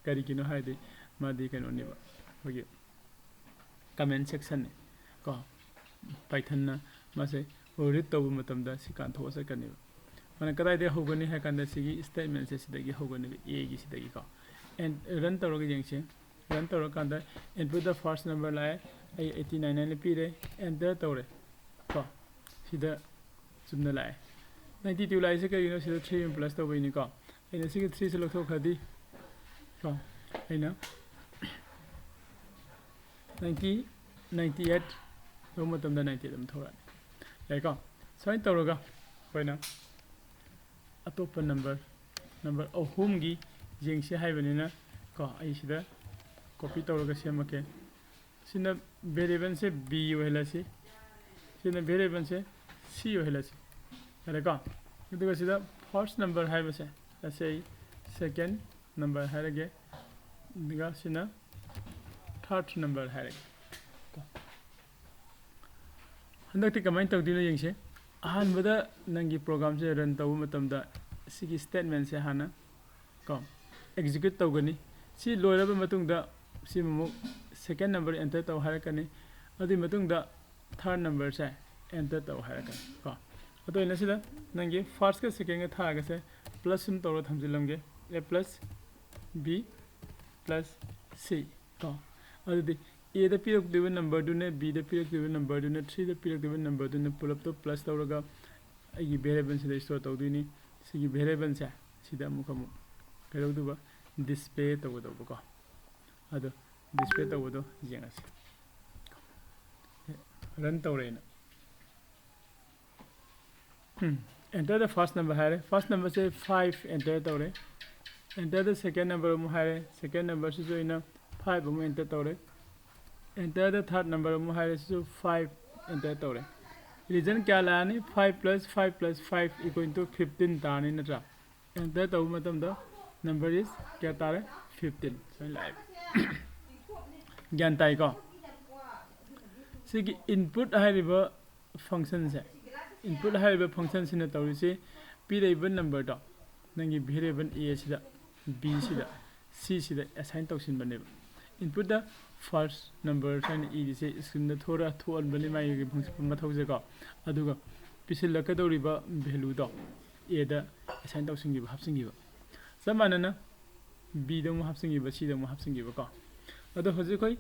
ꯀꯔꯤꯒꯤꯅꯣ ꯍꯥꯏꯔꯗꯤ ꯃꯥꯗꯤ ꯀꯩꯅꯣꯅꯦꯕ, ꯑꯩꯈꯣꯏꯒꯤ ꯀꯃꯦꯟ ꯁꯦꯛꯁꯟꯅꯤ ꯀꯣ꯫ ꯄꯥꯏꯊꯟꯅ ꯃꯥꯁꯦ ꯔꯤꯗ ꯇꯧꯕ ꯃꯇꯝꯗ ꯁꯤ ꯀꯥꯟꯊꯣꯛꯑ ꯆꯠꯀꯅꯦꯕ꯫ ꯃꯥꯅ ꯀꯗꯥꯏꯗꯒꯤ ꯍꯧꯒꯅꯤ ꯍꯥꯏ ꯀꯥꯟꯗ ꯁꯤꯒꯤ ꯁ꯭ꯇꯦꯠꯃꯦꯟꯁꯦ ꯁꯤꯗꯒꯤ ꯍꯧꯒꯅꯦꯕ, ꯑꯦꯒꯤ ꯁꯤꯗꯒꯤꯀꯣ꯫ ꯑꯦꯟ ꯔꯟ ꯇꯧꯔꯒ ꯌꯦꯡꯁꯤ꯫ ꯔꯟ ꯇꯧꯔꯀꯥꯟꯗ input the first number ꯂꯥꯛꯑꯦ, ꯑꯩ ꯑꯩꯠꯇꯤ ꯅꯥꯏꯟ ꯍꯥꯏꯅ ꯄꯤꯔꯦ, ꯑꯦꯟꯇꯔ ꯇꯧꯔꯦ ꯀꯣ꯫ ꯁꯤꯗ ꯆꯨꯝꯅ ꯂꯥꯛꯑꯦ꯫ ꯅꯥꯏꯟꯇꯤ ꯇꯨ ꯂꯥꯛꯏꯁꯦ ꯀꯩꯒꯤꯅꯣ? ꯁꯤꯗ ꯊ꯭ꯔꯤ ꯑꯃ ꯄ꯭ꯂꯁ ꯇꯧꯕꯩꯅꯤꯀꯣ꯫ ꯑꯩꯅ ꯁꯤꯒꯤ ꯊ꯭ꯔꯤꯁꯦ ꯂꯧꯊꯣꯛꯈ꯭ꯔꯗꯤ ꯀꯣ, ꯑꯩꯅ ꯅꯥꯏꯟꯇꯤ, ꯅꯥꯏꯟꯇꯤ ꯑꯩꯠ ꯂꯧꯕ ꯃꯇꯝꯗ ꯅꯥꯏꯟꯇꯤ ꯑꯩꯠ ꯑꯗꯨꯝ ꯊꯣꯛꯂꯛꯑꯅꯤ꯫ ꯌꯥꯏꯀꯣ? ꯁꯨꯃꯥꯏꯅ ꯇꯧꯔꯒ ꯑꯩꯈꯣꯏꯅ ꯑꯇꯣꯞꯄ ꯅꯝꯕꯔ, ꯅꯝꯕꯔ ꯑꯍꯨꯝꯒꯤ ꯌꯦꯡꯁꯤ ꯍꯥꯏꯕꯅꯤꯅ ꯀꯣ, ꯑꯩ ꯁꯤꯗ ꯀꯣꯄꯤ ꯇꯧꯔꯒ ꯁꯦꯝꯃꯛꯀꯦ꯫ ꯁꯤꯅ ꯚꯦꯔꯤꯌꯦꯕꯜꯁꯦ ꯕꯤ ꯑꯣꯏꯍꯜꯂꯁꯤ, ꯁꯤꯅ ꯚꯦꯔꯤꯌꯦꯕꯜꯁꯦ ꯁꯤ ꯑꯣꯏꯍꯜꯂꯁꯤ꯫ ꯌꯥꯔꯦꯀꯣ? ꯑꯗꯨꯒ ꯁꯤꯗ first number ꯍꯥꯏꯕꯁꯦ, ꯑꯁꯤ ꯑꯩ second number ꯍꯥꯏꯔꯒꯦ, ꯑꯗꯨꯒ ꯁꯤꯅ third number ꯍꯥꯏꯔꯒꯦ꯫ ꯍꯟꯗꯛꯇꯤ ꯀꯃꯥꯏꯅ ꯇꯧꯗꯣꯏꯅꯣ ꯌꯦꯡꯁꯦ꯫ ꯑꯍꯥꯟꯕꯗ ꯅꯪꯒꯤ programꯁꯦ run ꯇꯧꯕ ꯃꯇꯝꯗ ꯁꯤꯒꯤ statementꯁꯦ ꯍꯥꯟꯅ ꯀꯣ execute ꯇꯧꯒꯅꯤ꯫ ꯁꯤ ꯂꯣꯏꯔꯕ ꯃꯇꯨꯡꯗ ꯁꯤ ꯑꯃꯨꯛ second number enter ꯇꯧ ꯍꯥꯏꯔꯛꯀꯅꯤ꯫ ꯑꯗꯨꯒꯤ ꯃꯇꯨꯡꯗ third numberꯁꯦ enter ꯇꯧ ꯍꯥꯏꯔꯛꯀꯅꯤ ꯀꯣ꯫ ꯑꯗꯨ ꯑꯣꯏꯅ ꯁꯤꯗ ꯅꯪꯒꯤ firstꯀ secondꯒ ꯊꯥꯔꯒꯁꯦ plus ꯁꯨꯝ ꯇꯧꯔ ꯊꯝꯖꯤꯜꯂꯝꯒꯦ꯫ A plus B plus C ꯀꯣ꯫ ꯑꯗꯨꯗꯤ Aꯗ ꯄꯤꯔꯛꯇꯣꯏꯕ numberꯗꯨꯅꯦ, Bꯗ ꯄꯤꯔꯛꯇꯣꯏꯕ numberꯗꯨꯅꯦ, Cꯗ ꯄꯤꯔꯛꯇꯣꯏꯕ numberꯗꯨꯅꯦ, ꯄꯨꯂꯞꯇꯣ plus ꯇꯧꯔꯒ ꯑꯩꯒꯤ variableꯁꯤꯗ store ꯇꯧꯗꯣꯏꯅꯤ꯫ ꯁꯤꯒꯤ variableꯁꯦ ꯁꯤꯗ ꯑꯃꯨꯛ ꯑꯃꯨꯛ ꯀꯩꯗꯧꯗꯣꯏꯕ, display ꯇꯧꯒꯗꯧꯕꯀꯣ꯫ ꯑꯗꯣ display ꯇꯧꯕꯗꯣ ꯌꯦꯡꯉꯁꯤ꯫ Run ꯇꯧꯔꯦꯅ꯫ ꯎꯝ, enter the first number ꯍꯥꯏꯔꯦ꯫ First numberꯁꯦ five enter ꯇꯧꯔꯦ꯫ Enter the second number ꯑꯃꯨꯛ ꯍꯥꯏꯔꯦ꯫ Second numberꯁꯤꯁꯨ ꯑꯩꯅ five ꯑꯃꯨꯛ enter ꯇꯧꯔꯦ꯫ Enter the third number ꯑꯃꯨꯛ ꯍꯥꯏꯔꯦ꯫ ꯁꯤꯁꯨ five enter ꯇꯧꯔꯦ꯫ Result ꯀꯌꯥ ꯂꯥꯛꯑꯅꯤ? Five plus five plus five equal to fifteen ꯇꯥꯔꯅꯤ, ꯅꯠꯇ꯭ꯔꯥ? Enter ꯇꯧꯕ ꯃꯇꯝꯗ number is ꯀꯌꯥ ꯇꯥꯔꯦ? Fifteen ꯁꯨꯃꯥꯏꯅ ꯂꯥꯛꯑꯦ꯫ ꯒ꯭ꯌꯥꯟ ꯇꯥꯏꯀꯣ? ꯁꯤꯒꯤ input ꯍꯥꯏꯔꯤꯕ functionꯁꯦ, input ꯍꯥꯏꯔꯤꯕ functionꯁꯤꯅ ꯇꯧꯔꯤꯁꯤ, ꯄꯤꯔꯛꯏꯕ numberꯗꯣ ꯅꯪꯒꯤ variable A ꯁꯤꯗ, B ꯁꯤꯗ, C ꯁꯤꯗ assign ꯇꯧꯁꯤꯟꯕꯅꯦꯕ꯫ Input the first number ꯍꯥꯏꯅ ꯏꯔꯤꯁꯦ screenꯗ ꯊꯣꯔ-, ꯊꯣꯛꯍꯟꯕꯅꯦ ꯃꯥꯒꯤ ꯃꯊꯧꯁꯦꯀꯣ꯫ ꯑꯗꯨꯒ ꯄꯤꯁꯤꯜꯂꯛꯀꯗꯧꯔꯤꯕ valueꯗꯣ Aꯗ assign ꯇꯧꯁꯤꯟꯈꯤꯕ, ꯍꯥꯞꯆꯤꯟꯈꯤꯕ꯫ ꯆꯞ ꯃꯥꯟꯅꯅ Bꯗ ꯑꯃꯨꯛ ꯍꯥꯞꯆꯤꯟꯈꯤꯕ, Cꯗ ꯑꯃꯨꯛ ꯍꯥꯞꯆꯤꯟꯈꯤꯕꯀꯣ꯫ ꯑꯗꯣ ꯍꯧꯖꯤꯛ ꯑꯩꯈꯣꯏ,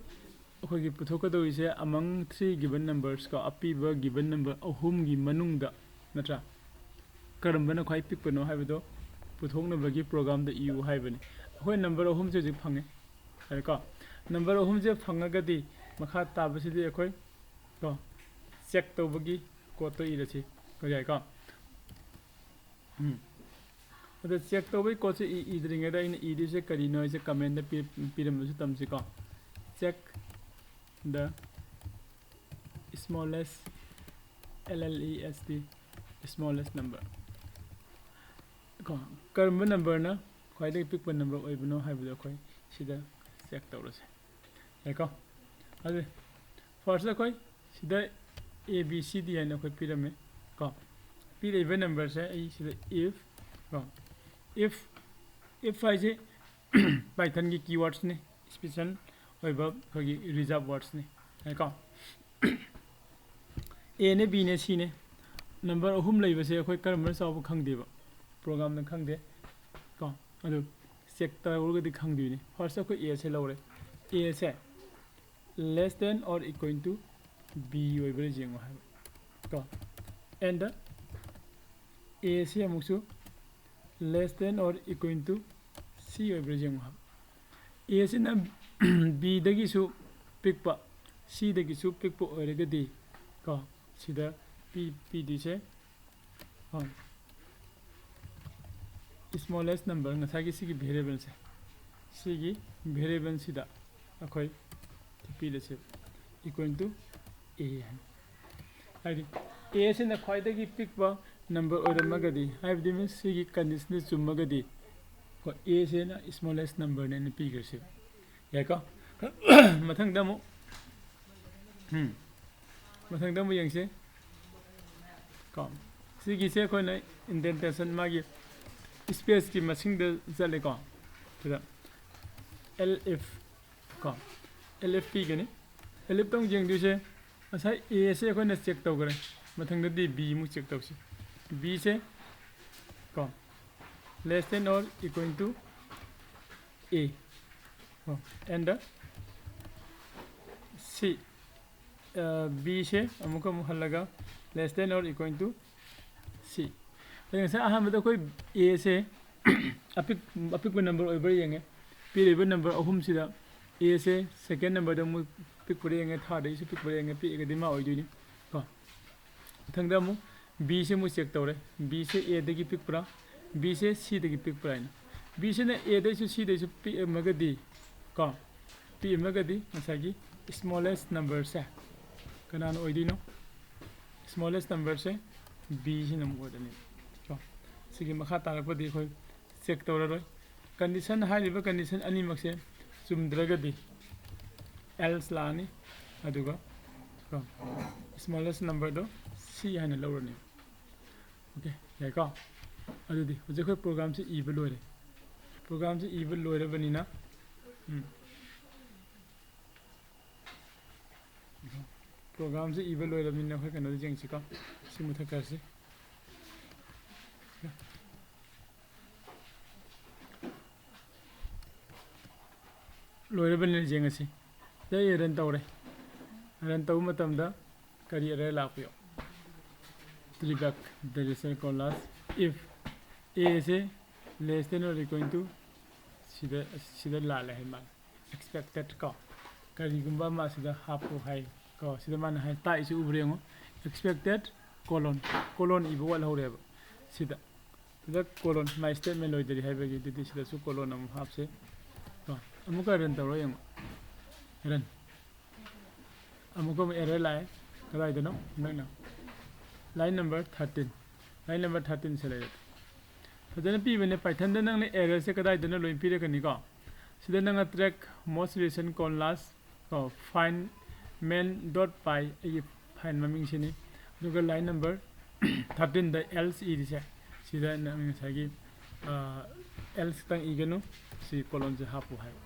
ꯑꯩꯈꯣꯏꯒꯤ ꯄꯨꯊꯣꯛꯀꯗꯧꯔꯤꯁꯦ among three given numbers ꯀꯣ, ꯑꯄꯤꯕ given number ꯑꯍꯨꯝꯒꯤ ꯃꯅꯨꯡꯗ, ꯅꯠꯇ꯭ꯔꯥ, ꯀꯔꯝꯕꯅ ꯈ꯭ꯋꯥꯏ ꯄꯤꯛꯄꯅꯣ ꯍꯥꯏꯕꯗꯣ ꯄꯨꯊꯣꯛꯅꯕꯒꯤ programꯗ ꯏꯌꯨ ꯍꯥꯏꯕꯅꯤ꯫ ꯑꯩꯈꯣꯏ number ꯑꯍꯨꯝꯁꯦ ꯍꯧꯖꯤꯛ ꯐꯪꯉꯦ ꯍꯥꯏꯔꯦꯀꯣ꯫ Number ꯑꯍꯨꯝꯁꯦ ꯐꯪꯉꯒꯗꯤ ꯃꯈꯥ ꯇꯥꯕꯁꯤꯗꯤ ꯑꯩꯈꯣꯏ ꯀꯣ check ꯇꯧꯕꯒꯤ codeꯇꯣ ꯏꯔꯁꯤ꯫ ꯀꯣ ꯌꯥꯏꯀꯣ? ꯎꯝ꯫ ꯑꯗꯣ check ꯇꯧꯕꯒꯤ codeꯁꯦ ꯏ-, ꯏꯗ꯭ꯔꯤꯉꯩꯗ ꯑꯩꯅ ꯏꯗꯣꯏꯁꯦ ꯀꯔꯤꯅꯣ ꯍꯥꯏꯁꯦ commentꯗ ꯄꯤ-, ꯄꯤꯔꯝꯕꯁꯨ ꯇꯝꯁꯤꯀꯣ꯫ Check the smallest, L L E S T, smallest number꯫ ꯀꯣ, ꯀꯔꯝꯕ numberꯅ ꯈ꯭ꯋꯥꯏꯗꯒꯤ ꯄꯤꯛꯄ number ꯑꯣꯏꯕꯅꯣ ꯍꯥꯏꯕꯗꯣ ꯑꯩꯈꯣꯏ ꯁꯤꯗ check ꯇꯧꯔꯁꯦ꯫ ꯌꯥꯏꯀꯣ? ꯑꯗꯨ first ꯑꯩꯈꯣꯏ ꯁꯤꯗ A B C D ꯍꯥꯏꯅ ꯑꯩꯈꯣꯏ ꯄꯤꯔꯝꯃꯦ꯫ ꯀꯣ, ꯄꯤꯔꯛꯏꯕ numberꯁꯦ ꯑꯩ ꯁꯤꯗ if, ꯀꯣ, if, if ꯍꯥꯏꯁꯦ Pythonꯒꯤ keywordsꯅꯤ, special ꯑꯣꯏꯕ ꯑꯩꯈꯣꯏꯒꯤ reserve wordsꯅꯤ꯫ ꯌꯥꯏꯀꯣ? Aꯅꯦ, Bꯅꯦ, Cꯅꯦ꯫ Number ꯑꯍꯨꯝ ꯂꯩꯕꯁꯦ ꯑꯩꯈꯣꯏ ꯀꯔꯝꯕꯅ ꯆꯥꯎꯕ ꯈꯪꯗꯦꯕ, programꯅ ꯈꯪꯗꯦ꯫ ꯀꯣ, ꯑꯗꯨ check ꯇꯧꯔꯒꯗꯤ ꯈꯪꯗꯣꯏꯅꯤ꯫ First ꯑꯩꯈꯣꯏ Aꯁꯦ ꯂꯧꯔꯦ꯫ Aꯁꯦ less than or equal to B ꯑꯣꯏꯕ꯭ꯔꯥ ꯌꯦꯡꯉꯣ ꯍꯥꯏꯕ꯫ ꯀꯣ, and Aꯁꯦ ꯑꯃꯨꯛꯁꯨ less than or equal to C ꯑꯣꯏꯕ꯭ꯔꯥ ꯌꯦꯡꯉꯣ ꯍꯥꯏꯕ꯫ Aꯁꯤꯅ Bꯗꯒꯤꯁꯨ ꯄꯤꯛꯄ, Cꯗꯒꯤꯁꯨ ꯄꯤꯛꯄ ꯑꯣꯏꯔꯒꯗꯤ, ꯀꯣ, ꯁꯤꯗ ꯄꯤ, ꯄꯤꯗꯣꯏꯁꯦ, ꯑ, smallest number, ꯉꯁꯥꯏꯒꯤ ꯁꯤꯒꯤ variableꯁꯦ, ꯁꯤꯒꯤ variableꯁꯤꯗ ꯑꯩꯈꯣꯏ ꯄꯤꯔꯁꯦ equal to A ꯍꯥꯏꯅ꯫ ꯍꯥꯏꯗꯤ Aꯁꯤꯅ ꯈ꯭ꯋꯥꯏꯗꯒꯤ ꯄꯤꯛꯄ number ꯑꯣꯏꯔꯝꯃꯒꯗꯤ, ꯍꯥꯏꯕꯗꯤ means ꯁꯤꯒꯤ conditionꯗ ꯆꯨꯝꯃꯒꯗꯤ, ꯍꯣꯏ, Aꯁꯤꯅ smallest numberꯅꯦꯅ ꯄꯤꯈ꯭ꯔꯁꯦꯕ꯫ ꯌꯥꯏꯀꯣ? ꯃꯊꯪꯗ ꯑꯃꯨꯛ, ꯎꯝ, ꯃꯊꯪꯗ ꯑꯃꯨꯛ ꯌꯦꯡꯁꯤ꯫ ꯀꯣ, ꯁꯤꯒꯤꯁꯦ ꯑꯩꯈꯣꯏꯅ indentation, ꯃꯥꯒꯤ spaceꯀꯤ ꯃꯁꯤꯡꯗ ꯆꯠꯂꯦꯀꯣ꯫ ꯁꯤꯗ L F, ꯀꯣ, L F ꯄꯤꯒꯅꯤ꯫ L Fꯇ ꯑꯃꯨꯛ ꯌꯦꯡꯗꯣꯏꯁꯦ, ꯉꯁꯥꯏ Aꯁꯦ ꯑꯩꯈꯣꯏꯅ check ꯇꯧꯈ꯭ꯔꯦ꯫ ꯃꯊꯪꯗꯗꯤ B ꯑꯃꯨꯛ check ꯇꯧꯁꯤ꯫ Bꯁꯦ, ꯀꯣ, less than or equal to A, ꯀꯣ, and C꯫ ꯑ, Bꯁꯦ ꯑꯃꯨꯛꯀ ꯑꯃꯨꯛ ꯍꯜꯂꯒ less than or equal to C꯫ ꯑꯗꯩ ꯉꯁꯥꯏ ꯑꯍꯥꯟꯕꯗ ꯑꯩꯈꯣꯏ Aꯁꯦ ꯑꯄꯤꯛ-, ꯑꯄꯤꯛꯄ number ꯑꯣꯏꯕ꯭ꯔꯥ ꯌꯦꯡꯉꯦ꯫ ꯄꯤꯔꯤꯕ number ꯑꯍꯨꯝꯁꯤꯗ Aꯁꯦ second numberꯗ ꯑꯃꯨꯛ ꯄꯤꯛꯄ꯭ꯔꯥ ꯌꯦꯡꯉꯦ, thirdꯗꯒꯤꯁꯨ ꯄꯤꯛꯄ꯭ꯔꯥ ꯌꯦꯡꯉꯦ, ꯄꯤꯛꯑꯒꯗꯤ ꯃꯥ ꯑꯣꯏꯗꯣꯏꯅꯤ꯫ ꯀꯣ, ꯃꯊꯪꯗ ꯑꯃꯨꯛ Bꯁꯦ ꯑꯃꯨꯛ check ꯇꯧꯔꯦ꯫ Bꯁꯦ Aꯗꯒꯤ ꯄꯤꯛꯄ꯭ꯔꯥ? Bꯁꯦ Cꯗꯒꯤ ꯄꯤꯛꯄ꯭ꯔꯥ ꯍꯥꯏꯅ꯫ Bꯁꯤꯅ Aꯗꯩꯁꯨ Cꯗꯩꯁꯨ ꯄꯤꯛꯑꯝꯃꯒꯗꯤ, ꯀꯣ, ꯄꯤꯛꯑꯝꯃꯒꯗꯤ ꯉꯁꯥꯏꯒꯤ smallest numberꯁꯦ ꯀꯅꯥꯅ ꯑꯣꯏꯗꯣꯏꯅꯣ? Smallest numberꯁꯦ Bꯁꯤꯅ ꯑꯃꯨꯛ ꯑꯣꯏꯔꯅꯤ꯫ ꯀꯣ, ꯁꯤꯒꯤ ꯃꯈꯥ ꯇꯥꯔꯛꯄꯗꯤ ꯑꯩꯈꯣꯏ ꯆꯦꯛ ꯇꯧꯔꯔꯣꯏ꯫ ꯀꯟꯗꯤꯁꯟ, ꯍꯥꯏꯔꯤꯕ ꯀꯟꯗꯤꯁꯟ ꯑꯅꯤꯃꯛꯁꯦ ꯆꯨꯝꯗ꯭ꯔꯒꯗꯤ ꯑꯦꯜꯁ ꯂꯥꯛꯑꯅꯤ, ꯑꯗꯨꯒ ꯀꯣ ꯁ꯭ꯃꯣꯂꯦꯁ ꯅꯝꯕꯔꯗꯣ ꯁꯤ ꯍꯥꯏꯅ ꯂꯧꯔꯅꯤ꯫ ꯑꯣꯀꯦ, ꯌꯥꯏꯀꯣ? ꯑꯗꯨꯗꯤ ꯍꯧꯖꯤꯛ ꯑꯩꯈꯣꯏ ꯄ꯭ꯔꯣꯒ꯭ꯔꯥꯝꯁꯤ ꯏꯕ ꯂꯣꯏꯔꯦ꯫ ꯄ꯭ꯔꯣꯒ꯭ꯔꯥꯝꯁꯤ ꯏꯕ ꯂꯣꯏꯔꯕꯅꯤꯅ, ꯎꯝ, ꯄ꯭ꯔꯣꯒ꯭ꯔꯥꯝꯁꯤ ꯏꯕ ꯂꯣꯏꯔꯕꯅꯤꯅ ꯑꯩꯈꯣꯏ ꯀꯩꯅꯣꯗ ꯌꯦꯡꯁꯤꯀꯣ, ꯁꯤ ꯃꯨꯊꯠꯈ꯭ꯔꯁꯤ꯫ ꯂꯣꯏꯔꯕꯅꯤꯅ ꯌꯦꯡꯉꯁꯤ꯫ ꯁꯤꯗ ꯑꯩ ꯔꯟ ꯇꯧꯔꯦ꯫ ꯔꯟ ꯇꯧꯕ ꯃꯇꯝꯗ ꯀꯔꯤ ꯑꯦꯔꯔ ꯂꯥꯛꯄꯤꯌꯣ? Playback the result call as if A say less than or equal to, ꯁꯤꯗ, ꯁꯤꯗ ꯂꯥꯜꯂꯦ ꯍꯥꯏ ꯃꯥꯜꯂꯦ꯫ Expected ꯀꯣ, ꯀꯔꯤꯒꯨꯝꯕ ꯑꯃ ꯁꯤꯗ ꯍꯥꯞꯄꯨ ꯍꯥꯏ ꯀꯣ꯫ ꯁꯤꯗ ꯃꯥꯅ ꯍꯥꯏ ꯇꯥꯛꯏꯁꯤ ꯎꯕ꯭ꯔꯥ ꯌꯦꯡꯉꯣ, expected colon, colon ꯏꯕ ꯋꯥꯠꯍꯧꯔꯦꯕ꯫ ꯁꯤꯗ, ꯁꯤꯗ colon, my statement ꯂꯣꯏꯗ꯭ꯔꯤ ꯍꯥꯏꯕꯒꯤ, ꯑꯗꯨꯗꯤ ꯁꯤꯗꯁꯨ colon ꯑꯃꯨꯛ ꯍꯥꯞꯁꯦ ꯀꯣ꯫ ꯑꯃꯨꯛꯀ ꯔꯟ ꯇꯧꯔ ꯌꯦꯡꯉꯣ, ꯔꯟ꯫ ꯑꯃꯨꯛꯀ ꯑꯃꯨꯛ ꯑꯦꯔꯔ ꯂꯥꯛꯑꯦ꯫ ꯀꯗꯥꯏꯗꯅꯣ? ꯅꯪꯅ line number thirteen, line number thirteen ꯁꯦ ꯂꯩꯔꯦ꯫ ꯐꯖꯅ ꯄꯤꯕꯅꯦ꯫ ꯄꯥꯏꯊꯟꯗ ꯅꯪꯅ ꯑꯦꯔꯔꯁꯦ ꯀꯗꯥꯏꯗꯅꯣ ꯂꯣꯏ ꯄꯤꯔꯛꯀꯅꯤꯀꯣ꯫ ꯁꯤꯗ ꯅꯪꯅ track most recent call last ꯀꯣ, find main dot py, ꯑꯩꯒꯤ ꯐꯥꯏꯜ ꯃꯃꯤꯡꯁꯤꯅꯤ꯫ ꯑꯗꯨꯒ line number thirteen ꯗ ꯑꯦꯜꯁ ꯏꯔꯤꯁꯦ, ꯁꯤꯗ ꯅꯪ ꯉꯁꯥꯏꯒꯤ ꯑꯦꯜꯁ ꯈꯛꯇꯪ ꯏꯒꯅꯨ, ꯁꯤ colon ꯁꯦ ꯍꯥꯞꯄꯨ ꯍꯥꯏꯕ꯫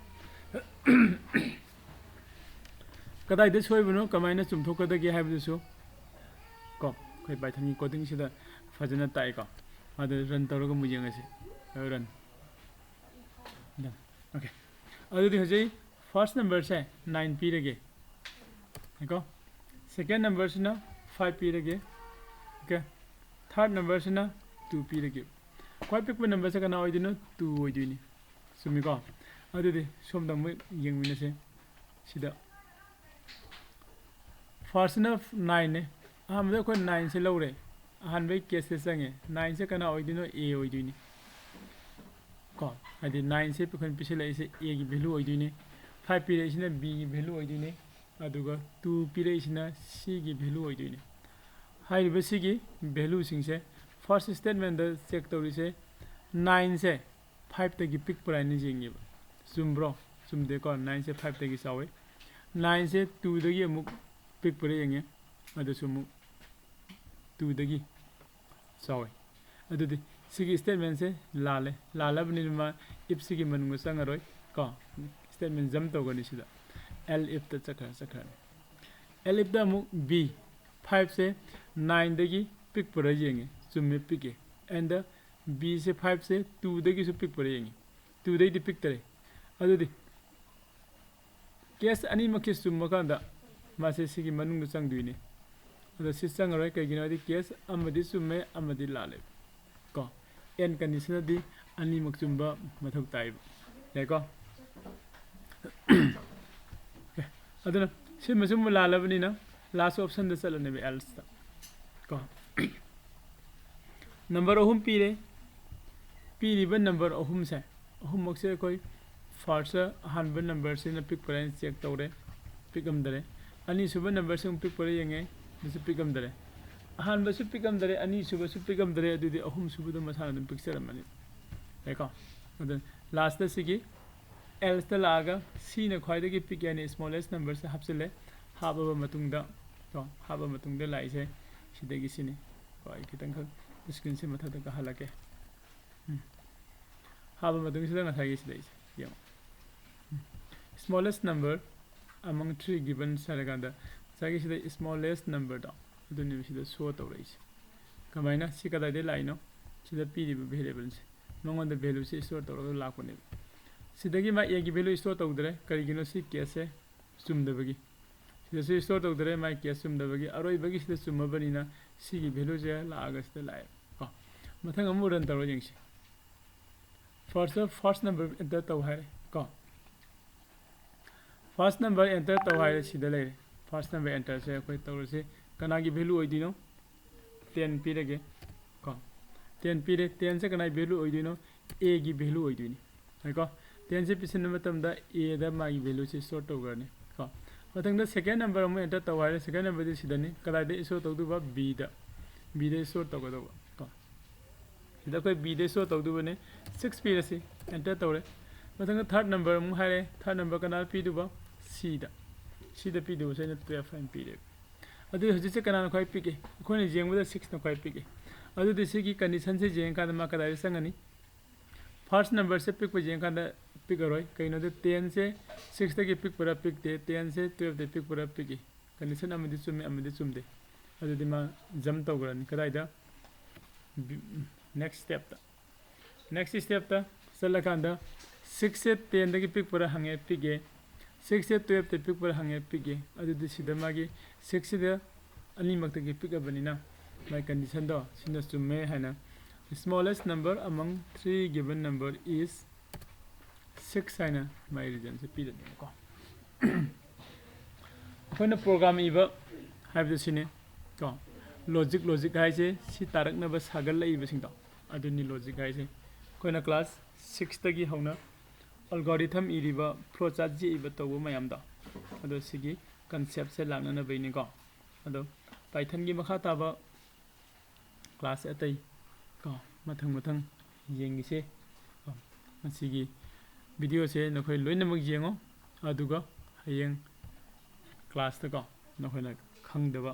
ꯀꯗꯥꯏꯗ ꯁꯣꯏꯕꯅꯣ, ꯀꯃꯥꯏꯅ ꯆꯨꯝꯊꯣꯛꯀꯗꯒꯦ ꯍꯥꯏꯕꯗꯨꯁꯨ ꯀꯣ, ꯑꯩꯈꯣꯏ ꯄꯥꯏꯊꯟꯒꯤ coding ꯁꯤꯗ ꯐꯖꯅ ꯇꯥꯛꯑꯦꯀꯣ꯫ ꯑꯗꯨ ꯔꯟ ꯇꯧꯔꯒ ꯑꯃꯨꯛ ꯌꯦꯡꯉꯁꯤ꯫ ꯔꯟ꯫ Done. Okay. ꯑꯗꯨꯗꯤ ꯍꯧꯖꯤꯛ first number ꯁꯦ nine ꯄꯤꯔꯒꯦ꯫ ꯀꯣ, second number ꯁꯤꯅ five ꯄꯤꯔꯒꯦ꯫ Okay. Third number ꯁꯤꯅ two ꯄꯤꯔꯒꯦ꯫ ꯈ꯭ꯋꯥꯏ ꯄꯤꯛꯄ number ꯁꯦ ꯀꯅꯥ ꯑꯣꯏꯗꯣꯏꯅꯣ? Two ꯑꯣꯏꯗꯣꯏꯅꯤ꯫ ꯆꯨꯝꯃꯤꯀꯣ? ꯑꯗꯨꯗꯤ ꯁꯣꯝꯗ ꯑꯃꯨꯛ ꯌꯦꯡꯃꯤꯟꯅꯁꯦ꯫ ꯁꯤꯗ first ꯅ nine ꯅꯦ꯫ ꯑꯍꯥꯟꯕꯗ ꯑꯩꯈꯣꯏ nine ꯁꯦ ꯂꯧꯔꯦ꯫ ꯑꯍꯥꯟꯕꯒꯤ case ꯁꯦ ꯆꯪꯉꯦ꯫ Nine ꯁꯦ ꯀꯅꯥ ꯑꯣꯏꯗꯣꯏꯅꯣ? A ꯑꯣꯏꯗꯣꯏꯅꯤ꯫ ꯀꯣ, ꯍꯥꯏꯗꯤ nine ꯁꯦ ꯑꯩꯈꯣꯏꯅ ꯄꯤꯁꯤꯜꯂꯛꯏꯁꯦ A ꯒꯤ value ꯑꯣꯏꯗꯣꯏꯅꯤ꯫ Five ꯄꯤꯔꯛꯏꯁꯤꯅ B ꯒꯤ value ꯑꯣꯏꯗꯣꯏꯅꯤ꯫ ꯑꯗꯨꯒ two ꯄꯤꯔꯛꯏꯁꯤꯅ C ꯒꯤ value ꯑꯣꯏꯗꯣꯏꯅꯤ꯫ ꯍꯥꯏꯔꯤꯕ ꯁꯤꯒꯤ value ꯁꯤꯡꯁꯦ First statement ꯗ check ꯇꯧꯔꯤꯁꯦ, nine ꯁꯦ five ꯇꯒꯤ ꯄꯤꯛꯄ꯭ꯔꯥ ꯍꯥꯏꯅ ꯌꯦꯡꯉꯦꯕ꯫ ꯆꯨꯝꯕ꯭ꯔꯣ? ꯆꯨꯝꯗꯦꯀꯣ꯫ Nine ꯁꯦ five ꯇꯒꯤ ꯆꯥꯎꯋꯤ꯫ Nine ꯁꯦ two ꯗꯒꯤ ꯑꯃꯨꯛ ꯄꯤꯛꯄ꯭ꯔꯥ ꯌꯦꯡꯉꯦ꯫ ꯑꯗꯨꯁꯨ ꯑꯃꯨꯛ two ꯗꯒꯤ ꯆꯥꯎꯋꯤ꯫ ꯑꯗꯨꯗꯤ ꯁꯤꯒꯤ statement ꯁꯦ ꯂꯥꯜꯂꯦ꯫ ꯂꯥꯜꯂꯕꯅꯤꯅ ꯃꯥ if ꯁꯤꯒꯤ ꯃꯅꯨꯡꯗ ꯆꯪꯉꯔꯣꯏ ꯀꯣ꯫ Statement jump ꯇꯧꯒꯅꯤ ꯁꯤꯗ꯫ Else if ꯇ ꯆꯠꯈ꯭ꯔ-, ꯆꯠꯈ꯭ꯔꯅꯤ꯫ Else if ꯇ ꯑꯃꯨꯛ B, five ꯁꯦ nine ꯗꯒꯤ ꯄꯤꯛꯄ꯭ꯔꯥ ꯌꯦꯡꯉꯦ꯫ ꯆꯨꯝꯃꯦ, ꯄꯤꯛꯑꯦ꯫ And B say, five say two ꯗꯒꯤꯁꯨ ꯄꯤꯛꯄ꯭ꯔꯥ ꯌꯦꯡꯉꯦ꯫ Two ꯗꯩꯗꯤ ꯄꯤꯛꯇꯔꯦ꯫ ꯑꯗꯨꯗꯤ case ꯑꯅꯤꯃꯛꯁꯦ ꯆꯨꯝꯕ ꯀꯥꯟꯗ ꯃꯥꯁꯦ ꯁꯤꯒꯤ ꯃꯅꯨꯡꯗ ꯆꯪꯗꯣꯏꯅꯤ꯫ ꯑꯗꯣ ꯁꯤ ꯆꯪꯉꯔꯣꯏ, ꯀꯩꯒꯤꯅꯣ ꯍꯥꯏꯗꯤ case ꯑꯃꯗꯤ ꯆꯨꯝꯃꯦ, ꯑꯃꯗꯤ ꯂꯥꯜꯂꯦ ꯀꯣ꯫ And condition ꯗꯗꯤ ꯑꯅꯤꯃꯛ ꯆꯨꯝꯕ ꯃꯊꯧ ꯇꯥꯏꯕ꯫ ꯌꯥꯏꯀꯣ? Okay. ꯑꯗꯨꯅ ꯁꯤꯃ ꯆꯨꯝꯕ ꯂꯥꯜꯂꯕꯅꯤꯅ last option ꯗ ꯆꯠꯂꯅꯦꯕ, else ꯇ ꯀꯣ꯫ Number ꯑꯍꯨꯝ ꯄꯤꯔꯦ꯫ ꯄꯤꯔꯤꯕ number ꯑꯍꯨꯝꯁꯦ, ꯑꯍꯨꯝꯃꯛꯁꯦ ꯑꯩꯈꯣꯏ first ꯑꯍꯥꯟꯕ number ꯁꯤꯅ ꯄꯤꯛꯄ꯭ꯔꯥ ꯍꯥꯏꯅ check ꯇꯧꯔꯦ, ꯄꯤꯛꯑꯝꯗꯔꯦ꯫ ꯑꯅꯤꯁꯨꯕ number ꯁꯤ ꯑꯃꯨꯛ ꯄꯤꯛꯄ꯭ꯔꯥ ꯌꯦꯡꯉꯦ, ꯑꯗꯨꯁꯨ ꯄꯤꯛꯑꯝꯗꯔꯦ꯫ ꯑꯍꯥꯟꯕꯁꯨ ꯄꯤꯛꯑꯝꯗꯔꯦ, ꯑꯅꯤꯁꯨꯕꯁꯨ ꯄꯤꯛꯑꯝꯗꯔꯦ, ꯑꯗꯨꯗꯤ ꯑꯍꯨꯝꯁꯨꯕꯗꯣ ꯃꯁꯥꯅ ꯑꯗꯨꯝ ꯄꯤꯛꯆꯔꯝꯃꯅꯤ꯫ ꯌꯥꯏꯀꯣ? ꯑꯗꯨ last ꯁꯤꯒꯤ else ꯇ ꯂꯥꯛꯑꯒ C ꯅ ꯈ꯭ꯋꯥꯏꯗꯒꯤ ꯄꯤꯛꯑꯦ ꯍꯥꯏꯅ smallest number ꯁꯦ ꯍꯥꯞꯆꯤꯜꯂꯦ꯫ ꯍꯥꯞꯄꯕ ꯃꯇꯨꯡꯗ, ꯀꯣ, ꯍꯥꯞꯄ ꯃꯇꯨꯡꯗ ꯂꯥꯛꯏꯁꯦ ꯁꯤꯗꯒꯤ ꯁꯤꯅꯤ꯫ ꯀꯣ, ꯑꯩ ꯈꯤꯇꯪꯈꯛ screen ꯁꯦ ꯃꯊꯛꯇ ꯀꯥꯍꯜꯂꯛꯀꯦ꯫ ꯎꯝ꯫ ꯍꯥꯞꯄ ꯃꯇꯨꯡꯁꯤꯗ ꯉꯁꯥꯏꯒꯤ ꯁꯤꯗꯩꯁꯦ ꯌꯦꯡꯉꯣ꯫ ꯎꯝ꯫ Smallest number among three givens ꯍꯥꯏꯔꯀꯥꯟꯗ ꯉꯁꯥꯏꯒꯤ ꯁꯤꯗ smallest number ꯗꯣ ꯑꯗꯨꯅꯦꯕ ꯁꯤꯗ show ꯇꯧꯔꯛꯏꯁꯦ꯫ ꯀꯃꯥꯏꯅ? ꯁꯤ ꯀꯗꯥꯏꯗꯒꯤ ꯂꯥꯛꯏꯅꯣ? ꯁꯤꯗ ꯄꯤꯔꯤꯕ variable ꯁꯦ, ꯃꯉꯣꯟꯗ value ꯁꯦ store ꯇꯧꯔꯒ ꯂꯥꯛꯄꯅꯦꯕ꯫ ꯁꯤꯗꯒꯤ ꯃꯥ A ꯒꯤ value store ꯇꯧꯗ꯭ꯔꯦ꯫ ꯀꯔꯤꯒꯤꯅꯣ? ꯁꯤ case ꯁꯦ ꯆꯨꯝꯗꯕꯒꯤ꯫ ꯁꯤꯗꯁꯨ store ꯇꯧꯗ꯭ꯔꯦ, ꯃꯥꯏ case ꯆꯨꯝꯗꯕꯒꯤ꯫ ꯑꯔꯣꯏꯕꯒꯤ ꯁꯤꯗ ꯆꯨꯝꯃꯕꯅꯤꯅ ꯁꯤꯒꯤ value ꯁꯦ ꯂꯥꯛꯑꯒ ꯁꯤꯗ ꯂꯥꯛꯑꯦ ꯀꯣ꯫ ꯃꯊꯪ ꯑꯃꯨꯛ run ꯇꯧꯔ ꯌꯦꯡꯁꯤ꯫ First, first number enter ꯇꯧ ꯍꯥꯏꯔꯦ ꯀꯣ꯫ First number enter ꯇꯧ ꯍꯥꯏꯔꯦ, ꯁꯤꯗ ꯂꯩꯔꯦ꯫ First number enter ꯁꯦ ꯑꯩꯈꯣꯏ ꯇꯧꯔꯁꯤ꯫ ꯀꯅꯥꯒꯤ value ꯑꯣꯏꯗꯣꯏꯅꯣ? Ten ꯄꯤꯔꯒꯦ ꯀꯣ꯫ Ten ꯄꯤꯔꯦ꯫ Ten ꯁꯦ ꯀꯅꯥꯒꯤ value ꯑꯣꯏꯗꯣꯏꯅꯣ? A ꯒꯤ value ꯑꯣꯏꯗꯣꯏꯅꯤ꯫ ꯍꯥꯏꯀꯣ? Ten ꯁꯦ ꯄꯤꯁꯤꯟꯕ ꯃꯇꯝꯗ A ꯗ ꯃꯥꯒꯤ value ꯁꯦ store ꯇꯧꯈ꯭ꯔꯅꯤ ꯀꯣ꯫ ꯃꯊꯪꯗ second number ꯑꯃꯨꯛ enter ꯇꯧ ꯍꯥꯏꯔꯦ꯫ Second number ꯗꯤ ꯁꯤꯗꯅꯤ꯫ ꯀꯗꯥꯏꯗ store ꯇꯧꯗꯣꯏꯕ? B ꯗ꯫ B ꯗ store ꯇꯧꯒꯗꯧꯕ ꯀꯣ꯫ ꯁꯤꯗ ꯑꯩꯈꯣꯏ ꯕꯤꯗ ꯁꯣ ꯇꯧꯗꯨꯕꯅꯤ꯫ ꯁꯤꯛꯁ ꯄꯤꯔꯁꯤ, ꯑꯦꯟꯇꯔ ꯇꯧꯔꯦ꯫ ꯃꯊꯪꯗ ꯊꯥꯔꯠ ꯅꯝꯕꯔ ꯑꯃꯨꯛ ꯍꯥꯏꯔꯦ꯫ ꯊꯥꯔꯠ ꯅꯝꯕꯔ ꯀꯅꯥ ꯄꯤꯗꯨꯕ? ꯁꯤꯗ꯫ ꯁꯤꯗ ꯄꯤꯗꯨꯕꯁꯦ ꯑꯩꯅ ꯇꯨꯌꯦꯜꯐ ꯍꯥꯏꯅ ꯄꯤꯔꯦꯕ꯫ ꯑꯗꯨꯗꯤ ꯍꯧꯖꯤꯛꯁꯦ ꯀꯅꯥꯅ ꯈ꯭ꯋꯥꯏ ꯄꯤꯛꯏ? ꯑꯩꯈꯣꯏꯅ ꯌꯦꯡꯕꯗ ꯁꯤꯛꯁꯅ ꯈ꯭ꯋꯥꯏ ꯄꯤꯛꯏ꯫ ꯑꯗꯨꯗꯤ ꯁꯤꯒꯤ ꯀꯟꯗꯤꯁꯟꯁꯦ ꯌꯦꯡꯉꯀꯥꯟꯗ ꯃꯥ ꯀꯗꯥꯏꯗ ꯆꯪꯒꯅꯤ? ꯐꯥꯔꯁ ꯅꯝꯕꯔꯁꯦ ꯄꯤꯛꯄ ꯌꯦꯡꯉꯀꯥꯟꯗ ꯄꯤꯛꯑꯔꯣꯏ꯫ ꯀꯩꯅꯣꯗ ꯇꯦꯟꯁꯦ ꯁꯤꯛꯁꯇꯒꯤ ꯄꯤꯛꯄꯔꯥ ꯄꯤꯛꯇꯦ, ꯇꯦꯟꯁꯦ ꯇꯨꯌꯦꯜꯐꯇꯒꯤ ꯄꯤꯛꯄꯔꯥ ꯄꯤꯛꯏ꯫ ꯀꯟꯗꯤꯁꯟ ꯑꯃꯗꯤ ꯆꯨꯝꯃꯤ, ꯑꯃꯗꯤ ꯆꯨꯝꯗꯦ꯫ ꯑꯗꯨꯗꯤ ꯃꯥ ꯖꯝ ꯇꯧꯈ꯭ꯔꯅꯤ꯫ ꯀꯗꯥꯏꯗ? ꯅꯦꯛꯁ ꯁ꯭ꯇꯦꯞꯇ꯫ ꯅꯦꯛꯁ ꯁ꯭ꯇꯦꯞꯇ ꯆꯠꯂꯀꯥꯟꯗ ꯁꯤꯛꯁꯁꯦ ꯇꯦꯟꯗꯒꯤ ꯄꯤꯛꯄꯔꯥ ꯍꯪꯉꯦ, ꯄꯤꯛꯑꯦ꯫ ꯁꯤꯛꯁꯁꯦ ꯇꯨꯌꯦꯜꯐꯇꯒꯤ ꯄꯤꯛꯄꯔꯥ ꯍꯪꯉꯦ, ꯄꯤꯛꯑꯦ꯫ ꯑꯗꯨꯗꯤ ꯁꯤꯗ ꯃꯥꯒꯤ ꯁꯤꯛꯁꯁꯤꯗ ꯑꯅꯤꯃꯛꯇꯒꯤ ꯄꯤꯛꯑꯕꯅꯤꯅ ꯃꯥꯒꯤ ꯀꯟꯗꯤꯁꯟꯗꯣ ꯁꯤꯅ ꯆꯨꯝꯃꯦ ꯍꯥꯏꯅ, smallest number among three given number is six ꯍꯥꯏꯅ ꯃꯥꯒꯤ ꯔꯤꯖꯟꯁꯦ ꯄꯤꯔꯅꯦꯕꯀꯣ꯫ ꯑꯩꯈꯣꯏꯅ ꯄ꯭ꯔꯣꯒ꯭ꯔꯥꯝ ꯏꯕ ꯍꯥꯏꯕꯗꯨ ꯁꯤꯅꯤ ꯀꯣ꯫ ꯂꯣꯖꯤꯛ, ꯂꯣꯖꯤꯛ ꯍꯥꯏꯁꯦ ꯁꯤ ꯇꯥꯔꯛꯅꯕ ꯁꯥꯒꯠꯂꯛꯏꯕꯁꯤꯡꯗꯣ ꯑꯗꯨꯅꯤ ꯂꯣꯖꯤꯛ ꯍꯥꯏꯁꯦ꯫ ꯑꯩꯈꯣꯏꯅ ꯀ꯭ꯂꯥꯁ ꯁꯤꯛꯁꯇꯒꯤ ꯍꯧꯅ ꯑꯜꯒꯣꯔꯤꯊꯝ ꯏꯔꯤꯕ, ꯐ꯭ꯂꯣ ꯆꯥꯔꯠ ꯌꯦꯛꯏꯕ ꯇꯧꯕ ꯃꯌꯥꯝꯗꯣ ꯑꯗꯣ ꯁꯤꯒꯤ ꯀꯟꯁꯦꯞꯁꯦ ꯂꯥꯛꯅꯅꯕꯩꯅꯤꯀꯣ꯫ ꯑꯗꯣ ꯄꯥꯏꯊꯟꯒꯤ ꯃꯈꯥ ꯇꯥꯕ ꯀ꯭ꯂꯥꯁ ꯑꯇꯩ ꯀꯣ ꯃꯊꯪ ꯃꯊꯪ ꯌꯦꯡꯈꯤꯁꯦ꯫ ꯀꯣ ꯃꯁꯤꯒꯤ ꯚꯤꯗꯤꯑꯣꯁꯦ ꯅꯈꯣꯏ ꯂꯣꯏꯅꯃꯛ ꯌꯦꯡꯉꯣ, ꯑꯗꯨꯒ ꯍꯌꯦꯡ ꯀ꯭ꯂꯥꯁꯇꯀꯣ ꯅꯈꯣꯏꯅ ꯈꯪꯗꯕ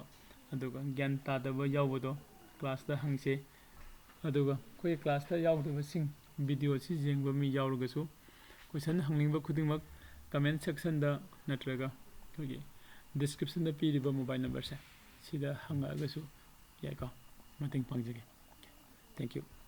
ꯑꯗꯨꯒ ꯒ꯭ꯌꯥꯟ ꯇꯥꯗꯕ ꯌꯥꯎꯕꯗꯣ ꯀ꯭ꯂꯥꯁꯇ ꯍꯪꯁꯦ꯫ ꯑꯗꯨꯒ ꯑꯩꯈꯣꯏ ꯀ꯭ꯂꯥꯁꯇ ꯌꯥꯎꯗꯕꯁꯤꯡ, ꯚꯤꯗꯤꯑꯣꯁꯤ ꯌꯦꯡꯕ ꯃꯤ ꯌꯥꯎꯔꯒꯁꯨ ꯀꯣꯏꯁꯟ ꯍꯪꯅꯤꯡꯕ ꯈꯨꯗꯤꯡꯃꯛ ꯀꯃꯦꯟ ꯁꯦꯛꯁꯟꯗ ꯅꯠꯇ꯭ꯔꯒ ꯑꯩꯈꯣꯏꯒꯤ ꯗꯤꯁꯀ꯭ꯔꯤꯞꯁꯟꯗ ꯄꯤꯔꯤꯕ ꯃꯣꯕꯥꯏꯜ ꯅꯝꯕꯔꯁꯦ ꯁꯤꯗ ꯍꯪꯉꯛꯑꯒꯁꯨ ꯌꯥꯏꯀꯣ꯫ ꯃꯇꯦꯡ ꯄꯥꯡꯖꯒꯦ꯫ Thank you꯫